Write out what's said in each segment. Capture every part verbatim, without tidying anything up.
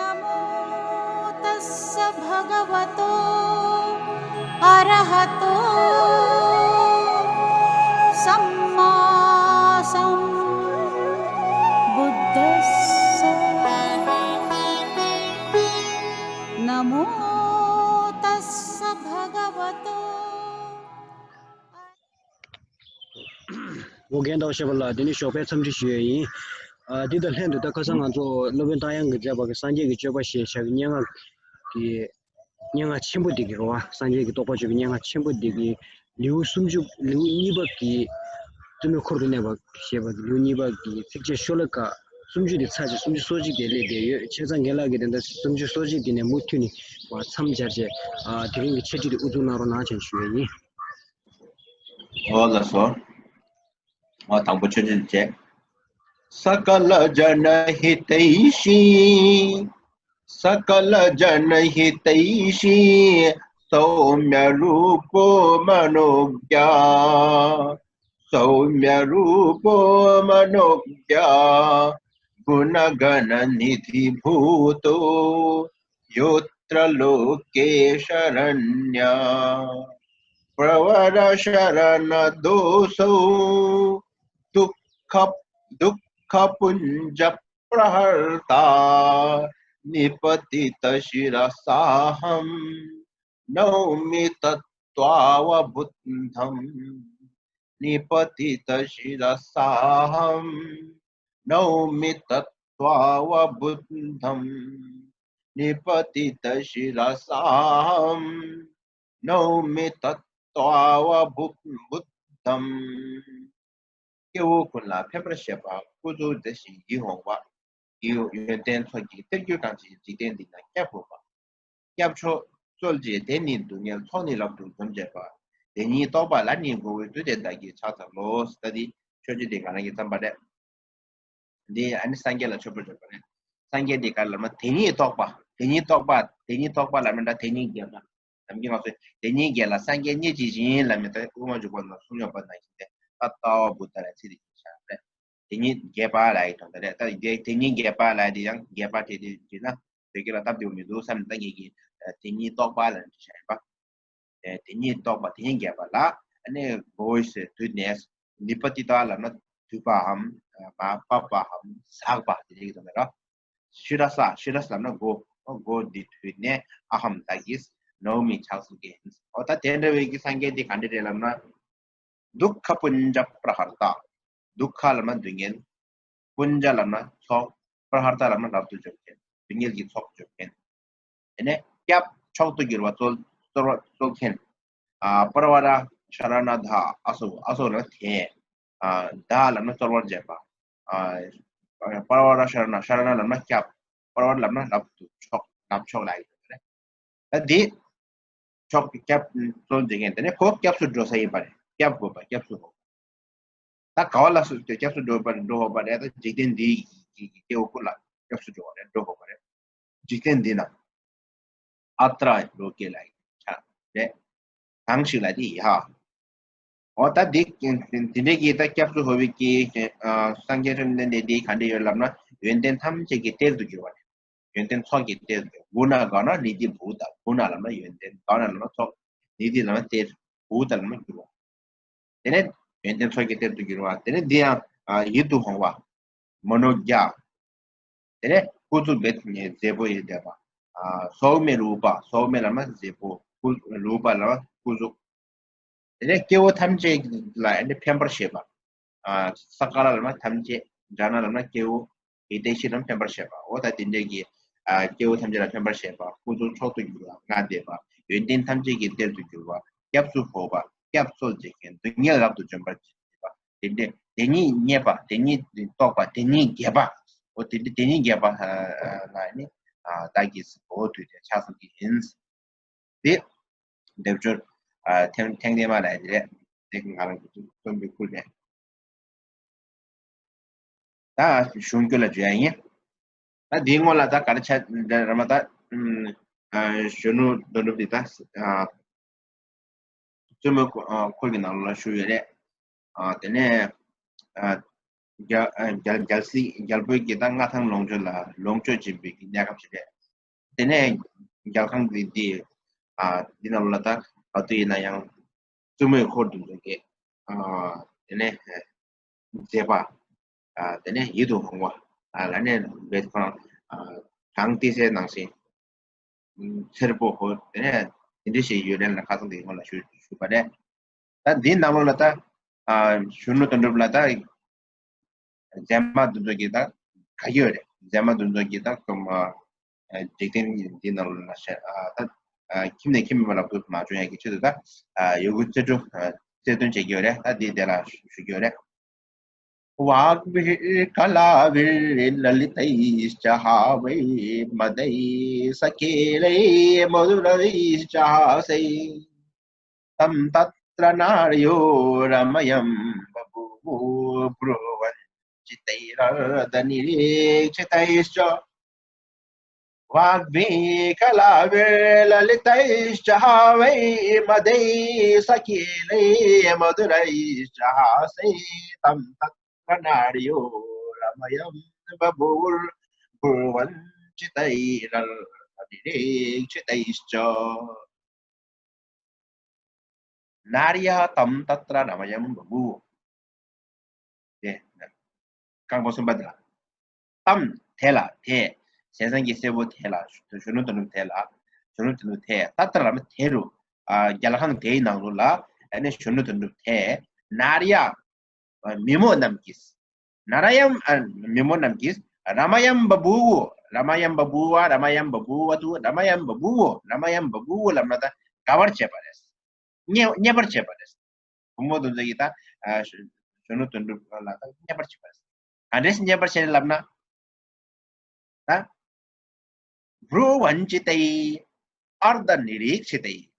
नमो तस्स भगवतो अरहतो सम्मा सम्बुद्धस्स। नमो तस्स भगवतो ཨོ་རྒན་ཟླ་བ་ཤེས་པ་ལགས། དེ་ནི་ཞོགས་པའི་འཚམས་འདྲི་ཞུ་ཡས་ཡིན། ཨ་འདི་དང་ལྷན་དུ་ད་ཁ་སང་ང་ཚོ་སློབ་དཔོན་རྟ་དབྱངས་ཀྱིས་མཛད་པ་གི་སངས་རྒྱས་ཀྱི་སྤྱོད་པ་ཞེས་བྱ་བའི་སྙན་ངག་གི་སྙན་ངག་ཆེན་པོ་འདི་གི་རེད་བ། སངས་རྒྱས་ཀྱི་རྟོགས་པ་སྤྱོད་པའི་སྙན་ངག་ཆེན་པོ་འདི་གི་ལེའུ་སུམ་ཅུ་ལེའུ་གཉིས་པ་གི་བཙུན་མོའི་འཁོར་དུ་གནས་པ་ཞེས་པ་གི་ལེའུ་གཉིས་པ་གི་ཚིགས་བཅད་ཤོ་ལོ་ཀ་སུམ་ཅུ་དེ་ཚར་རྗེས་སུམ་ཅུ་སོ་གཅིག་དེ་སླེབས་བསྡད་ཡོད། བྱས་ཙང་རྒན་ལགས་ཀྱིས་དེ་འདྲ་སུམ་ཅུ་སོ་གཅིག་དེ་ནས་མུ་མཐུད་ནས་མར་མཚམས་སྦྱར་བྱས་ཨ་དེ་རིང་གི་འཆད་ཁྲིད་དེ་དབུ་འཛུགས་གནང་རོགས་གནང་བྱས་ཞུ་ཡས་ཡིན། ཨོ་ལགས་སོ། ཨོ་དང་པོ་མཆོད་བརྗོད་བྱས། सकलजनहितैषी सकलजनहितैषी सौम्यरूपो मनोज्ञा सौम्यरूपो मनोज्ञा गुणगणनिधिभूतो योऽत्र लोके शरण्या प्रवरशरणदोषौ दुःख दुःखपुञ्जप्रहर्ता निपतितशिरसाहं नौमि तत्त्वावबुद्धम्। निपतितशिरसाहं नौमि तत्त्वावबुद्धम्। निपतितशिरसाहं नौमि तत्त्वावबुद्धम्། སྐྱེ་བོ་ཀུན་ལ་ཕན་པར་བྱེད་པ། ཀུན་རྫོབ་དེ་བཞིན་ཡིད་འོང་བ། ཡིད་ཡོན་ཏན་ཚོགས་ཀྱི་གཏེར་གྱུར་གང་ཞིག་འཇིག་རྟེན་འདི་ན་སྐྱབས་དགོས་པ། སྐྱབས་མཆོག་སྩོལ་ཅིག་དེ་ནི་སྡུག་བསྔལ་ཚོགས་ནི་རབ་ཏུ་འཇོམས་བྱེད་པ། དེ་ཉིད་རྟོགས་པ་ལ་ནི་མགོ་བོས་དུས་དེ་བདག་གིས་ཕྱག་འཚལ་ལོ། ད་འདི་མཆོད་བརྗོད་འདི་ག་རང་གིས་བརྩམས་པ་རེད། འདི་ཨ་ནི་སངས་རྒྱས་ལ་མཆོད་པར་བརྗོད་པ་རེད། སངས་རྒྱས་འདི་ག་ལ་མ་དེ་ཉིད་རྟོགས་པ། དེ་ཉིད་རྟོགས་པ། དེ་ཉིད་རྟོགས་པ་ལ་མི་འདྲ་དེ་ཉིད་རྒྱས་པ། ནམ་རྒྱུན་ང་ཚོས་དེ་ཉིད་རྒྱས་ལ་སངས་རྒྱས་ཉིད་ཀྱི་བཞིན་ལ་མི་ལྟ་དབུ་མ་འཇུག་པ་ན་གསུང་ཡོད་པ་ནང་བཞིན་ཏེ། ད་ལྟ་བ་བུ་ལྟ་ལ་ཚིག་དེ་བཞིན་བྱ་རེད། དེ་ཉིད་རྒྱས་པ་ལ་ཡི་དོན་དུ་རེད། ད་དེ་དེ་ཉིད་རྒྱས་པ་ལ་དེ་ཡང་རྒྱས་པ་དེ་དེ་བྲིས་ན་བོད་སྐད་ལ་སྟབས་བདེ་པོ་མི་འདུག་བསམ་ནས་ད་ངེད་ཀྱིས་དེ་ཉིད་རྟོགས་པ་ལ་འབྲི་བྱ་ཡིན་པ། དེ་ཉིད་རྟོགས་པ་དེ་ཉིད་རྒྱས་པ་ལ་ཨ་ནི་མགོ་བོས་དུས་ནས་ནི་པ་ཏི་ཏ་ལབ་ན་དུད་པའམ་མ་པ་པའམ་ཟག་པ་དེ་རིགས་དང་འདྲ། ཤི་ར་ས། ཤི་ར་ས་ལབ་ན་མགོ། མགོ་འདི་དུས་ནས་ཨ་ཧམ་བདག་གིས་ནོ་མི་ཕྱག་འཚལ་གྱིན། འོ་ད་དེ་འདྲ་བའི་གི་སངས་རྒྱས་འདི་ག་འདྲ་རེད་ལབ་ན། དུག་ཁ་པུན་ཇ་པྲ་ཧར་ཏ། དུག་ཁ་ལབ་ན་སྡུག་བསྔལ། པུན་ཇ་ལབ་ན་ཚོགས། པྲ་ཧར་ཏ་ལབ་ན་རབ་ཏུ་འཇོམས་མཁན། སྡུག་བསྔལ་གྱི་ཚོགས་འཇོམས་མཁན། དེ་ནས་སྐྱབས་མཆོག་ཏུ་གྱུར་པ་གཙོ་གཙོ་བོ་གཙོ་མཁན། ཨ་པྲ་ཝ་ར་ཤ་ར་ན་དྷ། ཨ་སོ། ཨ་སོ་ལབ་ན་དེ། ཨ་དྷ་ལབ་ན་གཙོ་བོར་བྱེད་པ། ཨ་པྲ་ཝ་ར་ཤ་ར་ན། ཤ་ར་ན་ལབ་ན་སྐྱབས། པྲ་ཝ་ར་ལབ་ན་རབ་ཏུ་མཆོག་རབ་མཆོག་ལ་ཡོད་རེད། ད་འདི་མཆོག་གི་སྐྱབས་གཙོ་འཛིན་མཁན་དེ་ནས་ཁོ་སྐྱབས་སུ་འགྲོ་ས་ཡིན་པ་རེད། སྐྱབས་དགོས་པ། སྐྱབས་སུ་འགྲོ། ད་ག་བ་ལ་སུ་སྐྱབས་སུ་འགྲོ་བར་འགྲོ་དགོས་པ་རེད། ད་འཇིག་རྟེན་འདི་གི་གི་སྐྱེ་བོ་ཀུན་ལ་སྐྱབས་སུ་འགྲོ་བ་རེད། འགྲོ་དགོས་པ་རེད། འཇིག་རྟེན་འདི་ན་ཨ་ཏྲ་ལོ་ཀེ་ལ་ཆ་རེད། གང་ཞིག་ལ་དེ་ཡ། འོ་ད་འདི་འདི་འདྲའི་གི་ད་སྐྱབས་སུ་འགྲོ་བའི་གི་སངས་རྒྱས་བཅོམ་ལྡན་འདས་འདི་ག་འདྲ་ཡོད་ལབ་ན། ཡོན་ཏན་ཐམས་ཅད་ཀྱི་གཏེར་དུ་གྱུར་པ་རེད། ཡོན་ཏན་ཚོགས་ཀྱི་གཏེར་དུ་གྱུར། གུ་ཎ་ག་ན་ནི་དྷི་བྷུ་ཏ། གུ་ཎ་ལབ་ན་ཡོན་ཏན། ག་ན་ལབ་ན་ཚོགས། ནི་དྷི་ལབ་ན་གཏེར། བྷུ་ཏ་ལབ་ན་གྱུར་པ། དེ་ནས་ཡོན་ཏན་ཚོགས་ཀྱི་གཏེར་དུ་གྱུར་པ། དེ་ནས་འདི་ཡང་ཡིད་དུ་འོང་བ། མ་ནོ་ཛ། དེ་ནས་སྐུ་གཟུགས་དཔེ་མཛེས་པོ་ཡིན་བསྡད་པ། སོའུ་མེ་རུ་པ། སོའུ་མེ་ལབ་ན་མཛེས་པོ། སྐུ་རུ་པ་ལབ་ན་སྐུ་གཟུགས། དེ་ནས་སྐྱེ་བོ་ཐམས་ཅད་ལ་ཨ་ནི་ཕན་པར་བྱེད་པ། ས་ཀ་ར་ལབ་ན་ཐམས་ཅད། ཛ་ན་ལབ་ན་སྐྱེ་བོ། ཧི་ཏེ་ཤི་ལབ་ན་ཕན་པར་བྱེད་པ། འོ་ད་དེ་འདྲས་ཀྱི་སྐྱེ་བོ་ཐམས་ཅད་ལ་ཕན་པར་བྱེད་པ། སྐུ་གཟུགས་མཆོག་ཏུ་གྱུར་པ། མངའ་བདེ་བ། ཡོན་ཏན་ཐམས་ཅད་ཀྱི་གཏེར་དུ་གྱུར་པ། སྐྱབས་སུ་འགྲོ་བ། སྐྱབས་གཙོ་བྱེད་མཁན། སྡུག་བསྔལ་རབ་ཏུ་འཇོམས་པར་བྱེད་པ། དེ་འདྲས་དེ་ཉིད་རྙེད་པ། དེ་ཉིད་རྟོགས་པ། དེ་ཉིད་རྒྱས་པ། འོ་དེ་འདྲས་དེ་ཉིད་རྒྱས་པ་ལ་ནི་བདག་གིས་འོ་དུས་དེ་ཕྱག་འཚལ་གྱི་ཡིན། དེ་སྡེབ་སྦྱོར་ཐེངས་ཐེངས་ཐེངས་མ་ལ་དེ་རེད། དེ་ང་རང་གི་རྩོམ་པའི་ཁུལ་རེད། ད་གཞུང་རྒྱུད་ལ་བརྗོད་ཡ་ཡིན། ད་དེའི་སྔོན་ལ་ད་ག་རེ་ཆ་ར་མ་ད་གཞོན་ནུ་དོན་གྲུབ་དེ་ད་བཙུན་མོའི་འཁོར་གྱི་ནང་ལོགས་ལ་བཞུགས་ཡོད་རེད། དེ་ནས་རྒྱལ་རྒྱལ་རྒྱལ་སྲིད་རྒྱལ་པོའི་གི་ད་མངའ་ཐང་ལོངས་སྤྱོད་ལ་ལོངས་སྤྱོད་སྦྱིན་པའི་གི་གནས་སྐབས་ཤིག་རེད། དེ་ནས་རྒྱལ་ཁང་འདི་འདི་ཨ་འདི་ནང་ལ་ད་ག་དུས་ཡིན་ན་ཡང་བཙུན་མོའི་འཁོར་དུ་འཛུལ་གྱི་ཨ་དེ་ནས་མཛེས་པ། ཨ་དེ་ནས་ཡིད་དུ་འོང་བ། ཨ་ལ་ནས་བེད་ཁང་ཨ་གྲངས་ཏི་སེ་ནང་བཞིན་ཨ་མཚེར་པོ་ཧོ། དེ་ནས་དེ་འདྲ་ཞིག་ཡོད་ལན་ལ་ཁ་སང་དེ་སྔོན་ལ་ཞུ་ཞུས་པ་རེད། ད་འདིའི་ནང་ལོགས་ལ་ད་ཨ་གཞོན་ནུ་དོན་གྲུབ་ལ་ད་མཛེས་མ་འདི་ཚོ་གི་ད་ག་གི་ཡོད་རེད། མཛེས་མ་འདི་ཚོ་གི་ད་ཀམ་ཨ་འཇིག་རྟེན་འདི་ནང་ལོགས་ལ་ཤ་ཨ་ད་ཨ་ཁྱིམ་ནས་ཁྱིམ་མ་ལ་བུད་མ་བྱུང་ཡ་གི་ཆེད་དུ་ད་ཨ་ཡོད་རྒུ་རྩེ་གྲུ་ཨ་རྩེ་སྟོན་བྱེད་ཀྱི་ཡོད་རེད། ད་འདི་དེ་ལ་ཞུ་གི་ཡོད་རེད། वाग्भिर्कलाभिर्ललितैश्च हावैर्मधुरैः सकेलैः मधुरैश्च हासैः। तं तत्र नार्यो रमयं बभूवुर्ब्रुवन्ति तैरर्धनिरीक्षितैश्च। वाग्भिः कलाभिर्ललितैश्च हावैः मधुरैः सकेलैः मधुरैश्च हासैः। तं तत्र नार्यो रमयं बभूवुर्ब्रुवन्ति तैरर्धनिरीक्षितैश्च। नार्यः तं तत्र रमयं बभूवुः। དེ། རྐང་པ་གསུམ་པ་དེ་ལ། ཏམ། དེ་ལ། དེ། ཟས་གཙང་གི་སྲས་པོ་དེ་ལ། གཞོན་ནུ་དོན་གྲུབ་དེ་ལ། གཞོན་ནུ་དོན་གྲུབ་དེ། ཏ་ཏྲ་ལ་མ་དེ་རུ། ཨ་རྒྱལ་ཁང་དེའི་ནང་ལོགས་ལ། ཨ་ནི་གཞོན་ནུ་དོན་གྲུབ་དེ། ནཱ་རྱ། མི་མོ་རྣམས་ཀྱིས། ནཱ་ར་ཡམ། ཨ་མི་མོ་རྣམས་ཀྱིས། ར་མ་ཡམ་བ་བུ་བོ། ར་མ་ཡམ་བ་བུ་བ། ར་མ་ཡམ་བ་བུ་བ་དུ། ར་མ་ཡམ་བ་བུ་བོ། ར་མ་ཡམ་བ་བུ་བོ་ལབ་ན་ད་དགའ་བར་བྱེད་པ་རེད། བརྙས་བརྙས་པར་བྱེད་པ་རེད། བུ་མོ་དེ་ཚོ་ཡིས་ད་ཨ་གཞོན་ནུ་དོན་གྲུབ་ལ་ད་བརྙས་པར་བྱེད་པ་རེད། ག་འདྲས་སེ་བརྙས་པར་བྱེད་ལབ་ན། ད། བྲུ་ཝན་ཅི་ཏེ། ཨརྡ་ནི་རིག་ཅི་ཏེ།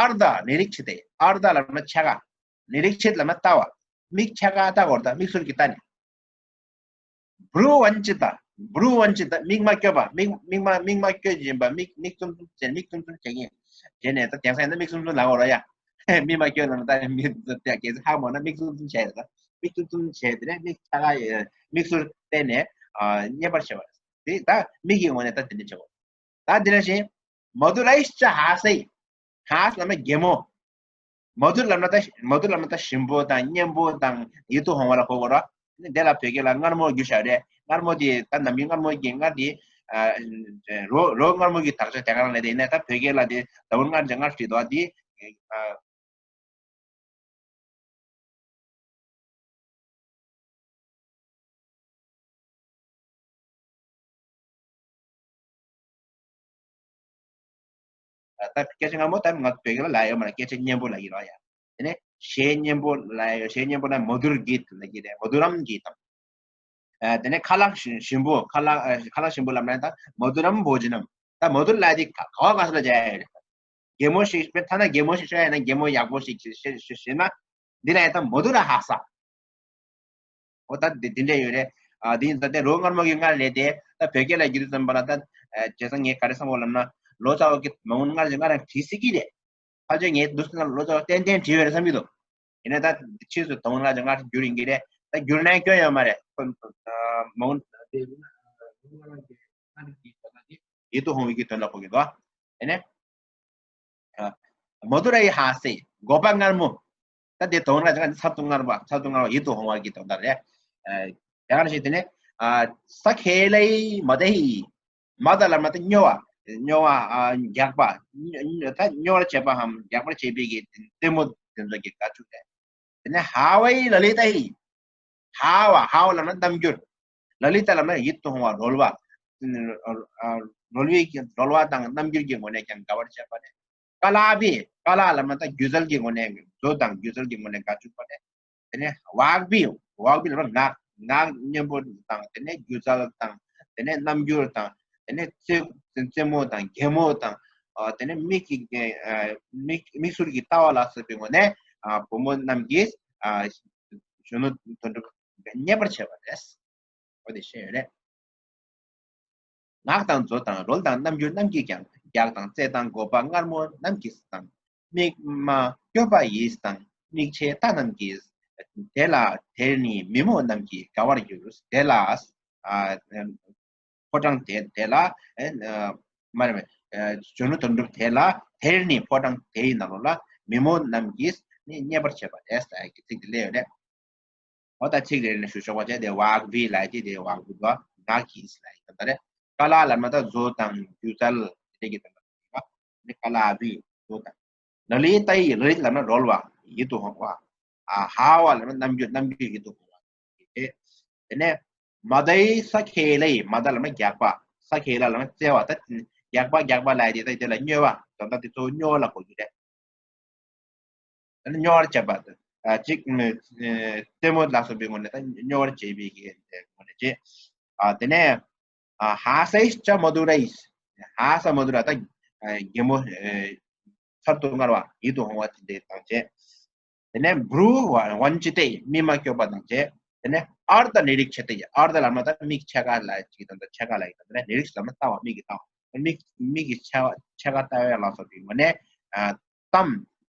ཨརྡ་ནི་རིག་ཅི་ཏེ། ཨརྡ་ལབ་ན་ཕྱེད་ཀ། ནི་རིག་ཅི་ལབ་ན་ལྟ་བ། མིག་ཕྱེད་ཀ་ལྟ་དགོས་རེད། ད་མིག་ཟུར་གྱིས་ལྟ་ནས། བྲུ་ཝན་ཅི་ཏ། བྲུ་ཝན་ཅི་ཏ། མིག་མ་བསྐྱོད་པ། མིག་མིག་མ་མིག་མ་བསྐྱོད་བཞིན་པ། མིག་མིག་བཙུམ་བཙུམ་བྱས། མིག་བཙུམ་བཙུམ་བྱས་ངེས་བྱས་ནས། ད་དེང་སང་ཡིན་ན་མིག་བཙུམ་བཙུམ་ལབ་དགོས་རེད་ཡ། མིག་མ་བསྐྱོད་ལབ་ན་ད་མིག་ད་གལ་སྲིད་ཧ་མ་གོ་ན་མིག་བཙུམ་བཙུམ་བྱས་རེད། ད་མིག་བཙུམ་བཙུམ་བྱས་དེ་ནས་མིག་ཕྱེད་ཀ་མིག་ཟུར་བལྟས་ནས་ཨ་བརྙས་པར་བྱེད་པ་རེད། དེ་ད་མིག་གི་ངོས་ནས་ད་དེ་འདྲ་བྱེད་དགོས། ད་འདི་ནང་བཞིན། མ་དུ་ར་ཨིཤ་ཅ་ཧ་སེ། ཧ་སེ་ལབ་ན་གད་མོ། མ་དུ་ལབ་ན་ད་མ་དུ་ལབ་ན་ད་ཞིམ་པོ་དང་སྙན་པོ་དང་ཡིད་དུ་འོང་བ་ལ་གོ་དགོས་རེད། འདི་ལ་བོད་སྐད་ལ་མངར་མོ་རྒྱུ་བཞག་རེད། མངར་མོ་དེ་ད་ནམ་རྒྱུན་མངར་མོ་གི་མངར་དེ་ཨ་རོ་རོ་མངར་མོ་གི་དག་ཆ་དེ་ག་རང་ལས་དེ་ཡིན་ན། ད་བོད་སྐད་ལ་དེ་ཟླ་བོར་མངར་ཅིག་མངར་བྲིས་འདུག་དེ་ཨ། ད་སྐད་ཆ་མངར་མོ་ད་ང་བོད་སྐད་ལ་ལབ་ཡོད་མ་རེད། སྐད་ཆ་སྙན་པོ་ལབ་ཀྱི་རེད་ཡ། དེ་ནས་གཞས་སྙན་པོ་ལབ་ཡོད། གཞས་སྙན་པོ་ན་མ་དུར་གྱིད་ལབ་ཀྱི་རེད། མ་དུ་རམ་གྱིད་དང་། ཨ་དེ་ནས་ཁ་ལག་ཞིམ་པོ། ཁ་ལག་ཨ་ཁ་ལག་ཞིམ་པོ་ལབ་ན་ད་མ་དུ་རམ་བོ་ཇི་ནམ། ད་མ་དུར་ལབ་དེ་ག་ག་བ་ག་ས་ལ་བྱ་ཡ་ཡོད་རེད། གད་མོ་ཞིག་དཔེར་ཐ་ན་གད་མོ་ཞིག་ཤོར་ཡ་ན་གད་མོ་ཡག་པོ་ཞིག་ཤེས་ཤེས་ཤེས་ན། འདི་ལ་ཡ་ད་མ་དུ་ར་ཧ་ས། འོ་ད་འདི་འདི་འདྲ་ཡོད་རེད། ཨ་འདི་ཡིན་ད་དེ་རོ་མངར་མོ་གི་མངར་ལས་དེ་ད་བོད་སྐད་ལ་བསྒྱུར་དུས་ཙམ་པ་ལ་ད་ཨ་བྱས་ཙང་ངས་ག་རེ་བསམ་གོ་ལབ་ན། ལོ་ཙཱ་བ་གི་མ་འོངས་མངར་ཅིག་མངར་རང་བྲིས་སྲིད་ཀྱི་རེད། ཕལ་ཆེར་ངས་འདུག་སེ་ན་ལོ་ཙཱ་བ་ཏན་ཏན་བྲིས་ཡོད་རེད་བསམ་གྱི་འདུག་ཡིན་ན་ད་ཕྱིས་སུ་དོན་ལ་ཅིག་མངར་བསྒྱུར་ཡིན་གྱི་རེད། ད་བསྒྱུར་ན་སྐྱོན་ཡོད་མ་རེད། མ་འོངས་ཡིད་དུ་འོང་བའི་གི་དོན་ལ་གོ་གི་འདུག་ཨ་ནི། མ་དུ་རའི་ཧ་སེ། འགོ་པ་མངར་མོ། ད་དེ་དོན་ལ་ཅང་ཚབ་ཏུ་མངར་བ། ཚབ་ཏུ་མངར་བ། ཡིད་དུ་འོང་བ་གི་དོན་དག་རེད། ཨ་དེ་ག་ནང་བཞིན་དེ་ནས་ཨ་ས་ཁེ་ལེ་མ་དེ་ཧི། མ་ད་ལ་མ་ད་སྨྱོ་བ། སྨྱོ་བ་ཨ་རྒྱགས་པ། ད་སྨྱོ་བར་བྱེད་པའམ་རྒྱགས་པར་བྱེད་པའི་གི་རྩེད་མོ་དེ་ཚོ་གི་དགའ་སྤྲོ་རེད། དེ་ནས་ཧ་ཝའི་ལ་ལི་ད་ཧི། ཧ་བ། ཧ་བ་ལབ་ན་རྣམ་འགྱུར། ལ་ལི་ད་ལབ་ན་ཡིད་དུ་འོང་བ། རོལ་བ། རོལ་བའི་རོལ་བ་དང་རྣམ་འགྱུར་གྱི་ངོས་ནས་ཀྱང་དགའ་བར་བྱེད་པ་རེད། ཀ་ལ་བི། ཀ་ལ་ལབ་ན་ད་སྒྱུ་རྩལ་གྱི་ངོས་ནས། མཛོ་དང་སྒྱུ་རྩལ་གྱི་ངོས་ནས་དགའ་བཅུག་པ་རེད། དེ་ནས་ཝག་བི། ཝག་བི་ལབ་ན་ངག་ངག་སྙན་པོ་དང་། དེ་ནས་སྒྱུ་རྩལ་དང་། དེ་ནས་རྣམ་འགྱུར་དང་། དེ་ནས་རྩེ་རྩེད་མོ་དང་གད་མོ་དང་། ཨ་དེ་ནས་མིག་གི་ཨ་མིག་མིག་ཟུར་གྱི་ལྟ་བ་ལ་སོགས་པའི་ངོས་ནས་ཨ་བུ་མོ་རྣམས་ཀྱིས་ཨ་གཞོན་ནུ་དོན་གྲུབ་མཉེས་པར་བྱེད་པ་རེད། འོ་དེ་བཤད་ཡོད་རེད། ངག་དང་མཛོ་དང་རོལ་དང་རྣམ་འགྱུར་རྣམས་ཀྱིས་ཀྱང་། རྒྱགས་དང་རྩེད་དང་འགོ་པ་མངར་མོ་རྣམས་ཀྱིས་དང་། མིག་མ་སྐྱོ་བ་ཡིས་དང་། མིག་ཆེ་རྟ་རྣམས་ཀྱིས། དེ་ལ་དེར་ནི་མི་མོ་རྣམས་ཀྱིས་དགའ་བར་འགྱུར། དེ་ལ་ཨ་ཕོ་བྲང་དེ་དེ་ལ་ཨ་ མ་རེད་མ་རེད། གཞོན་ནུ་དོན་གྲུབ་དེ་ལ་དེར་ནི་ཕོ་བྲང་དེ་ཡི་ནང་ལོགས་ལ་མི་མོ་རྣམས་ཀྱིས་ནི་མཉེས་པར་བྱེད་པ་རེད་ཟེར་གྱི་ཚིག་དེ་སླེབས་ཡོད་རེད། འོ་ད་ཚིག་རེ་རེ་ནས་ཞུ་ཆོག་པ་བྱས་ཏེ་ཝག་བི་ལ་ཡི་དེ་ཝག་བི་དོ་ན་གིས་ལ་ཡི་ད་རེད། ཀ་ལ་ལབ་ན་ད་བཟོ་དང་སྒྱུ་རྩལ་དེ་གི་དོན་དག་ནི་ཀ་ལ་བི་བཟོ་དང་། ལ་ལི་ཏའི་ལ་ལི་ལབ་ན་རོལ་བ་ཡིད་དུ་འོང་བ། ཨ་ཧ་བ་ལབ་ན་རྣམ་འགྱུར་རྣམ་འགྱུར་ཡིད་དུ་འོང་བ། དེ་དེ་ནས་མ་དའི་ས་ཁེ་ལའི་མ་ད་ལབ་ན་རྒྱགས་པ། ས་ཁེ་ལ་ལབ་ན་བརྩེ་བ། ད་རྒྱགས་པ་རྒྱགས་པ་ལ་ཡི་དེ་ད་དེ་ལ་སྨྱོ་བ་དོན་དག་དེ་གཙོ་བོ་སྨྱོ་བ་ལ་གོ་རྒྱུ་རེད། ད་ནི་སྨྱོ་བར་བྱེད་པ། ཨ་གཅིག་ཨ་རྩེད་མོ་ལ་སོགས་པའི་ངོས་ནས་ད་སྨྱོ་བར་བྱེད་པའི་གི་ངོས་ནས་བྱེད། ཨ་དེ་ནས་ཨ་ཧ་སའི་ཅ་མ་དུ་རའི། ཧ་ས་མ་དུ་ར་ད་ཨ་གད་མོ་ཨ་ཚར་དུ་དངར་བ་ཡིད་དུ་འོང་བ་དེ་འདྲ་དང་བཅས། དེ་ནས་བྲུ་ཝན་ཅི་ཏེ་མིག་མ་སྐྱོ་བ་དང་བཅས། དེ་ནས་ཨར་ད་ནི་རིག་ཆེ་ཏེ་ཨར་ད་ལ་མ་ད་མིག་ཕྱེད་ཀ་ལ་ཅིག་དང་ད་ཕྱེད་ཀ་ལ་ཡིན་དང་དེ་ནས་ནི་རིག་ལ་མ་ལྟ་བ་མིག་གི་ལྟ་བ་མིག་མིག་གི་ཕྱེད་ཕྱེད་ཀ་ལྟ་བའི་ལ་སོགས་པའི་ངོས་ནས་ཨ། ཏམ།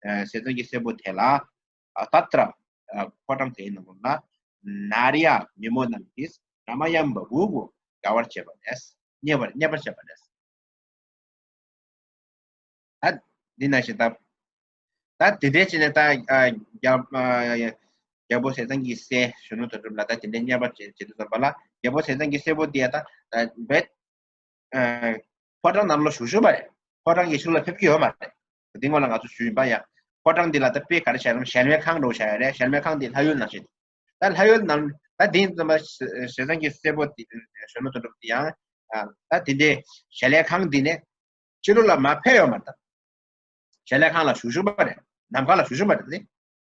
ཨ་ཟས་གཙང་གི་སྲས་པོ་དེ་ལ། ཨ་ཏ་ཏྲ། ཨ་ཕོ་བྲང་དེའི་ནང་ལ། ནཱ་རི་ཡ་མི་མོ་རྣམས་ཀྱིས་ར་མ་ཡམ་བ་བུ་བུ་དགའ་བར་བྱེད་པ་རེད། མཉེས་པར་མཉེས་པར་བྱེད་པ་རེད། ད་འདི་ན་ཞིག་ད། ད་དེ་འདྲའི་ཕྱིན་ནས་ད་ཨ་རྒྱལ་ཨ་རྒྱལ་པོ་ཟས་གཙང་གི་སྲས་གཞོན་ནུ་དོན་གྲུབ་ལ་ད་དེ་འདྲའི་མཉེས་པར་བྱེད་བྱེད་དུ་བསམ་པ་ལ་རྒྱལ་པོ་ཟས་གཙང་གི་སྲས་པོ་དེ་ཡ་ད་ད་བེད། ཨ་ཕོ་བྲང་ནང་ལ་བཞུགས་བཞུགས་པ་རེད། ཕོ་བྲང་གི་ཕྱོགས་ལ་ཕེབས་ཀྱི་ཡོད་མ་རེད། འདི་སྔོན་ལ་ང་ཚོ་ཞུས་ཡིན་པ་ཡ། ཕོ་བྲང་འདི་ལ་ད་དཔེ་ག་རེ་བྱས་རུང་གཞལ་མེད་ཁང་འགྲོ་བྱ་ཡ་རེད། གཞལ་མེད་ཁང་འདི་ལྷ་ཡུལ་ནང་བཞིན། ད་ལྷ་ཡུལ་ནང་ད་འདི་ཙམ་པ་ཟས་གཙང་གི་སྲས་པོ་འདི་གཞོན་ནུ་དོན་གྲུབ་འདི་ཡང་ད་འདི་འདྲའི་གཞལ་ཡས་ཁང་འདི་ནས་ཕྱི་ལོགས་ལ་མ་ཕེབས་ཡོད་མ་རེད། གཞལ་ཡས་ཁང་ལ་བཞུགས་བཞུགས་པ་རེད། ནམ་མཁའ་ལ་བཞུགས་བཞུགས་པ་རེད་དེ།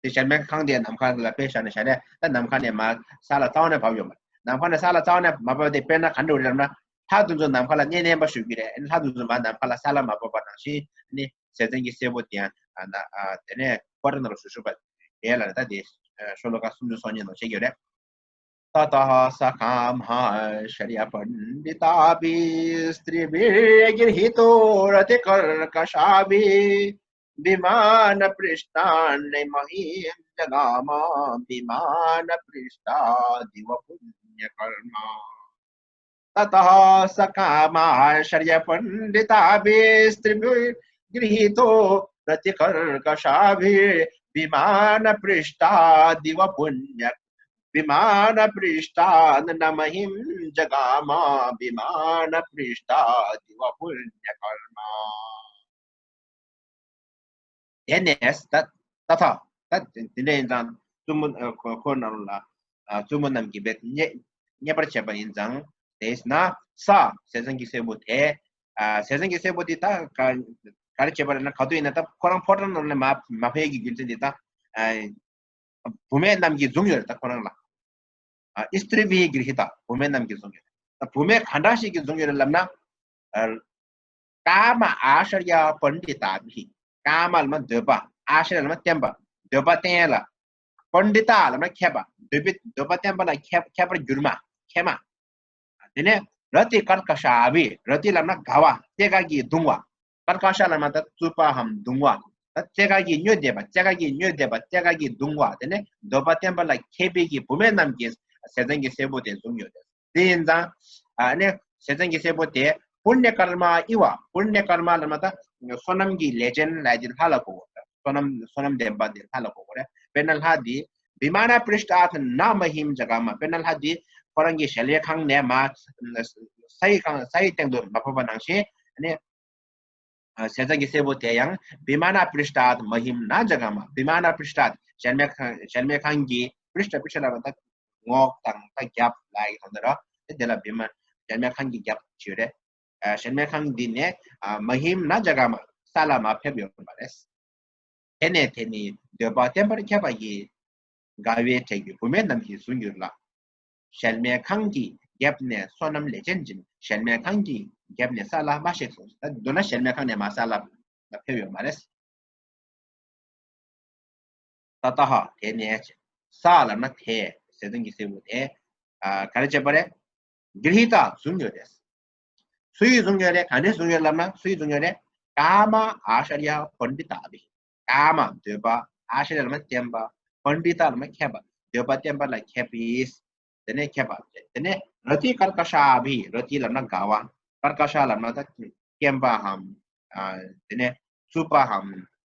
དེ་གཞལ་མེད་ཁང་དེ་ནམ་མཁའ་ལ་དཔེ་བཞག་ནས་བཞག་ནས་ད་ནམ་མཁའ་ནས་མར་ས་ལ་རྩ་བ་ནས་བབས་ཡོད་མ་རེད། ནམ་མཁའ་ནས་ས་ལ་རྩ་བ་ནས་མ་བབས་ཏེ་དཔེར་ན་ག་འདྲ་རེད་ལབ་ན། ལྷ་དེ་ཚོ་ནམ་མཁའ་ལ་གནས་གནས་པ་བཞུགས་ཀྱི་རེད། ལྷ་དེ་ཚོ་མར་ནམ་མཁའ་ལ་ས་ལ་མ་བབས་པ་ནང་བཞིན་ནི་ཟས་གཙང་གི་སྲས་པོ་དེ་ཡང་ཨ་ན་ཨ་དེ་ནས་ཕོ་བྲང་ནང་ལ་བཞུགས་བཞུགས་པ་རེད་ལབ་ནས་ད་དེ་ཤོ་ལོ་ཀ་སུམ་ཅུ་སོ་གཉིས་ནང་བཤད་ཀྱི་ཡོད་རེད། ततः स कामः शर्यपण्डिताभिस्त्रिभिर्गृहीतो रतिकर्कशाभिः। विमानपृष्ठान्महीं जगाम विमानपृष्ठादिव पुण्यकर्मा। ततः स कामः शर्यपण्डिताभिस्त्रिभिर्गृहीतो रतिकर्कशाभिः। विमानपृष्ठादिव पुण्य विमानपृष्ठान्महीं जगाम विमानपृष्ठादिव पुण्यकर्मा। དེ་ནས་ད་ད་ཐ་ད་དེ་འདྲ་ཡིན་ཙང་བཙུན་མོ་ཁོ་ཁོ་རྣམས་ལ་བཙུན་མོ་རྣམས་ཀྱིས་བེད་མཉེས་མཉེས་པར་བྱས་པ་ཡིན་ཙང་དེས་ན་ས་ཟས་གཙང་གི་སྲས་པོ་དེ་ཟས་གཙང་གི་སྲས་པོ་དེ་ད་ག་ག་རེ་བྱས་པ་རེད་ན་ག་དུས་ཡིན་ན་ད་ཁོ་རང་ཕོ་བྲང་ནང་ནས་མ་མ་ཕེབས་ཀྱི་རྒྱུ་མཚན་དེ་ད། བུད་མེད་རྣམས་ཀྱིས་བཟུང་ཡོད་རེད་ད་ཁོ་རང་ལ། ཨ་ཨིས་ཏྲི་བྷི་གིར་ཧི་ཏ་བུད་མེད་རྣམས་ཀྱིས་བཟུང་ཡོད་རེད། ད་བུད་མེད་ག་འདྲ་ཞིག་གིས་བཟུང་ཡོད་རེད་ལབ་ན། ཨ་ཀ་མ་ཨ་ཤར་ཡ་པཎྜི་ཏ་བྷི། ཀ་མ་ལབ་ན་འདོད་པ། ཨ་ཤར་ཡ་ལབ་ན་བརྟན་པ། འདོད་པ་བརྟན་ཡ་ལ། པཎྜི་ཏ་ལབ་ན་མཁས་པ། འདོད་པའི་འདོད་པ་བརྟན་པ་ལ་མཁས་མཁས་པར་གྱུར་མ། མཁས་མ། དེ་ནས་ར་ཏི་ཀར་ཀ་ཤ་བྷི། ར་ཏི་ལབ་ན་དགའ་བ། རྩེ་དགའ་གིས་གདུང་བ། ཀར་ཀ་ཤ་ལབ་ན་ད་རྩུབ་པའམ་གདུང་བ། ད་རྩེ་དགའ་གིས་མྱོས་བསྡད་པ། རྩེ་དགའ་གིས་མྱོས་བསྡད་པ། རྩེ་དགའ་གིས་གདུང་བ། དེ་ནས་འདོད་པ་བརྟན་པ་ལ་མཁས་པའི་གི་བུད་མེད་རྣམས་ཀྱིས་ཟས་གཙང་གི་སྲས་པོ་དེ་བཟུང་ཡོད་རེད། དེ་ཡིན་ཙང་། ཨ་ནི་ཟས་གཙང་གི་སྲས་པོ་དེ་པུ་ཎྱ་ཀརྨ་ཨི་བ། པུ་ཎྱ་ཀརྨ་ལབ་ན་ད་བསོད་ནམས་ཀྱི་ལས་ཅན་ལབ་ཡ་དེ་ལྷ་ལ་གོ་དགོས། བསོད་ནམས་བསོད་ནམས་ལྡན་པ་དེ་ལྷ་ལ་གོ་དགོས་རེད། དཔེར་ན་ལྷ་དེ། བི་མ་ན་པྲིཥྛ་ཨཐ་ན་མ་ཧིམ་ཛ་ག་མ། དཔེར་ན་ལྷ་དེ་ཁོ་རང་གི་གཞལ་ཡས་ཁང་ནས་མར་ས་ཡི་ཁང་ས་ཡི་སྟེང་དུ་མ་བབས་པ་ནང་བཞིན་ནི། ཨ་ཟས་གཙང་གི་སྲས་པོ་དེ་ཡང་བི་མ་ན་པྲིཥྛ་ཨཐ་མ་ཧིམ་ན་ཛ་ག་མ། བི་མ་ན་པྲིཥྛ་ཨཐ་གཞལ་མེད་ཁང་གཞལ་མེད་ཁང་གི་པྲིཥྛ། པྲིཥྛ་ལབ་ན་ད་ངོགས་དང་ད་རྒྱབ་ལབ་ཡ་གི་དོན་དག་རེད། དེ་ལ་བི་མ་གཞལ་མེད་ཁང་གི་རྒྱབ་ཅེས་རེད། ཨ་གཞལ་མེད་ཁང་འདི་ནས་ཨ་མ་ཧིམ་ན་ཛ་ག་མ། ས་ལ་མར་ཕེབས་ཡོད་པ་རེད། དེ་ནས་དེ་ནི་འདོད་པ་བརྟན་པར་ཁྱབ་པ་ཡི། དགའ་བའི་གྲས་ཀྱི་བུད་མེད་རྣམས་ཀྱིས་བཟུང་གྱུར་ལ། གཞལ་མེད་ཁང་གི་རྒྱབ་ནས་བསོད་ནམས་ལས་ཅན་ཅིང་གཞལ་མེད་ཁང་གི་རྒྱབ་ནས་ས་ལ་མ་གཤེགས་སོ། ད་མདོར་ན་གཞལ་མེད་ཁང་ནས་མར་ས་ལ་ཕེབས་ཡོད་མ་རེད། ཏ་ཏ་ཧ་དེ་ནས་ས་ལབ་ན་དེ་ཟས་གཙང་གི་སྲས་པོ་དེ་ཨ་ག་རེ་བྱས་པ་རེད། གིར་ཧི་ཏ་བཟུང་ཡོད་རེད། སུ་ཡིས་བཟུང་ཡོད་རེད། ག་ནས་བཟུང་ཡོད་ལབ་ན་སུ་ཡིས་བཟུང་ཡོད་རེད། ཀ་མ་ཨ་ཤར་ཡ་པཎྜི་ཏ་བྷི། ཀ་མ་འདོད་པ། ཨ་ཤར་ཡ་ལབ་ན་བརྟན་པ། པཎྜི་ཏ་ལབ་ན་མཁས་པ། འདོད་པ་བརྟན་པ་ལ་མཁས་པས། དེ་ནས་མཁས་པ། དེ་ནས་ར་ཏི་ཀར་ཀ་ཤ་བྷི། ར་ཏི་ལབ་ན་དགའ་བ། ཀར་ཀ་ཤ་ལབ་ན་ད་ སྐེམ་པའམ། ཨ། དེ་ནས་རྩུབ་པའམ།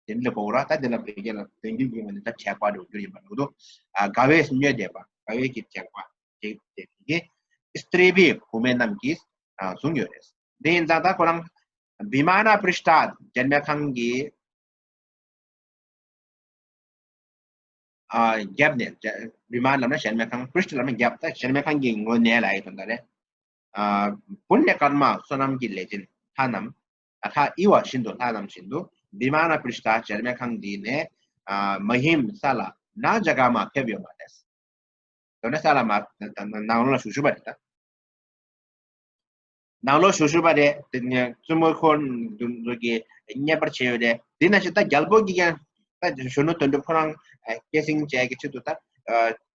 དེ་འདྲ་གོ་ར། ད་དེ་ལ་བོད་སྐད་ལ་དོན་རྒྱུན་གྱི་ངོས་ནས་ད་དྲེག་པ་འགྲོ་རྒྱུ་ཡིན་པ་འདུག་དོ། ཨ། དགའ་བས་མྱོས་བསྡད་པ། དགའ་བས་ཀྱི་དྲེག་པ་དེ་དེ་གི་སྟྲི་བི་བུད་མེད་རྣམས་ཀྱིས། ཨ། བཟུང་ཡོད་རེད། དེ་ཡིན་ཙང་ད་ཁོ་རང་བི་མ་ན་པྲིཥྛ། མཇལ་མོལ་ཁང་གི། ཨ། རྒྱབ་ནས། བི་མ་ན་ལབ་ན་མཇལ་མོལ་ཁང་། པྲིཥྛ་ལབ་ན་རྒྱབ། ད་མཇལ་མོལ་ཁང་གི་ངོས་ནས་ལབ་ཡ་དོན་དག་རེད། ཨ། པུ་ཎྱ་ཀརྨ། བསོད་ནམས་ཀྱི་ལས་ཅན་ལྷ་རྣམས། ཨ། ཐ་ཨི་བ་བཞིན་དུ། ལྷ་རྣམས་བཞིན་དུ། བི་མ་ན་པྲིཥྛ། མཇལ་མོལ་ཁང་འདི་ནས། ཨ། མ་ཧིམ། ས་ལ། ན་ཛ་ག་མ། ཕེབས་ཡོད་མ་རེད། དོན་ན་ས་ལ་མ། ནང་ལོགས་ལ་བཞུགས་བཞུགས་པ་རེད་ད། ནང་ལོགས་བཞུགས་བཞུགས་པ་རེད། དེ་ནས་བཙུན་མོ་ཁོ་འདུ་འདུ་གི་མཉེས་པར་བྱས་ཡོད་རེད། དེ་ནང་བཞིན་ད་རྒྱལ་པོ་གིས་ཀྱང་ད་གཞོན་ནུ་དོན་གྲུབ་ཁོ་རང་སྐྱེད་སྲིང་བྱས་ཀྱི་ཆེད་དུ་ད་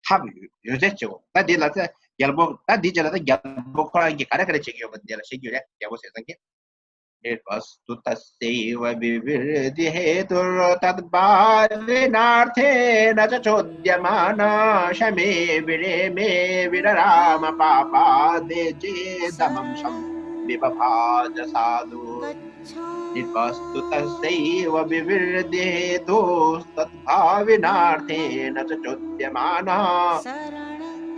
ཐབས་ཡོད་ཚད་བྱེད་དགོས། ད་དེ་ལ་ད་རྒྱལ་པོ། ད་དེ་རྗེས་ལ་ད་རྒྱལ་པོ་ཁོ་རང་གིས་ག་རེ་ག་རེ་བྱེད་ཀྱི་ཡོད་པ་དེ་ལ་བཤད་ཀྱི་ཡོད་རེད། རྒྱལ་པོ་ཟས་གཙང་གིས། ནིརྦྷཱུ་སྟུ་ཏ་སེ་ཝ་བི་བིར་དྷི་ཧེ་ཏུར་ཏདྦྷཱ་ཝི་ན་ར་ཐེ་ན་ཙ་ཅོ་དྱ་མ་ན་ཤ་མེ་བི་རེ་མེ་བི་ར་ར་མ་པཱ་པཱ་དེ་ཙེ་དམ་མ་ཤམ་བི་བྷཱ་ཇ་སཱ་དྷུ། ནིརྦྷཱུ་སྟུ་ཏ་སེ་ཝ་བི་བིར་དྷི་ཧེ་ཏུར་ཏདྦྷཱ་ཝི་ན་ར་ཐེ་ན་ཙ་ཅོ་དྱ་མ་ན་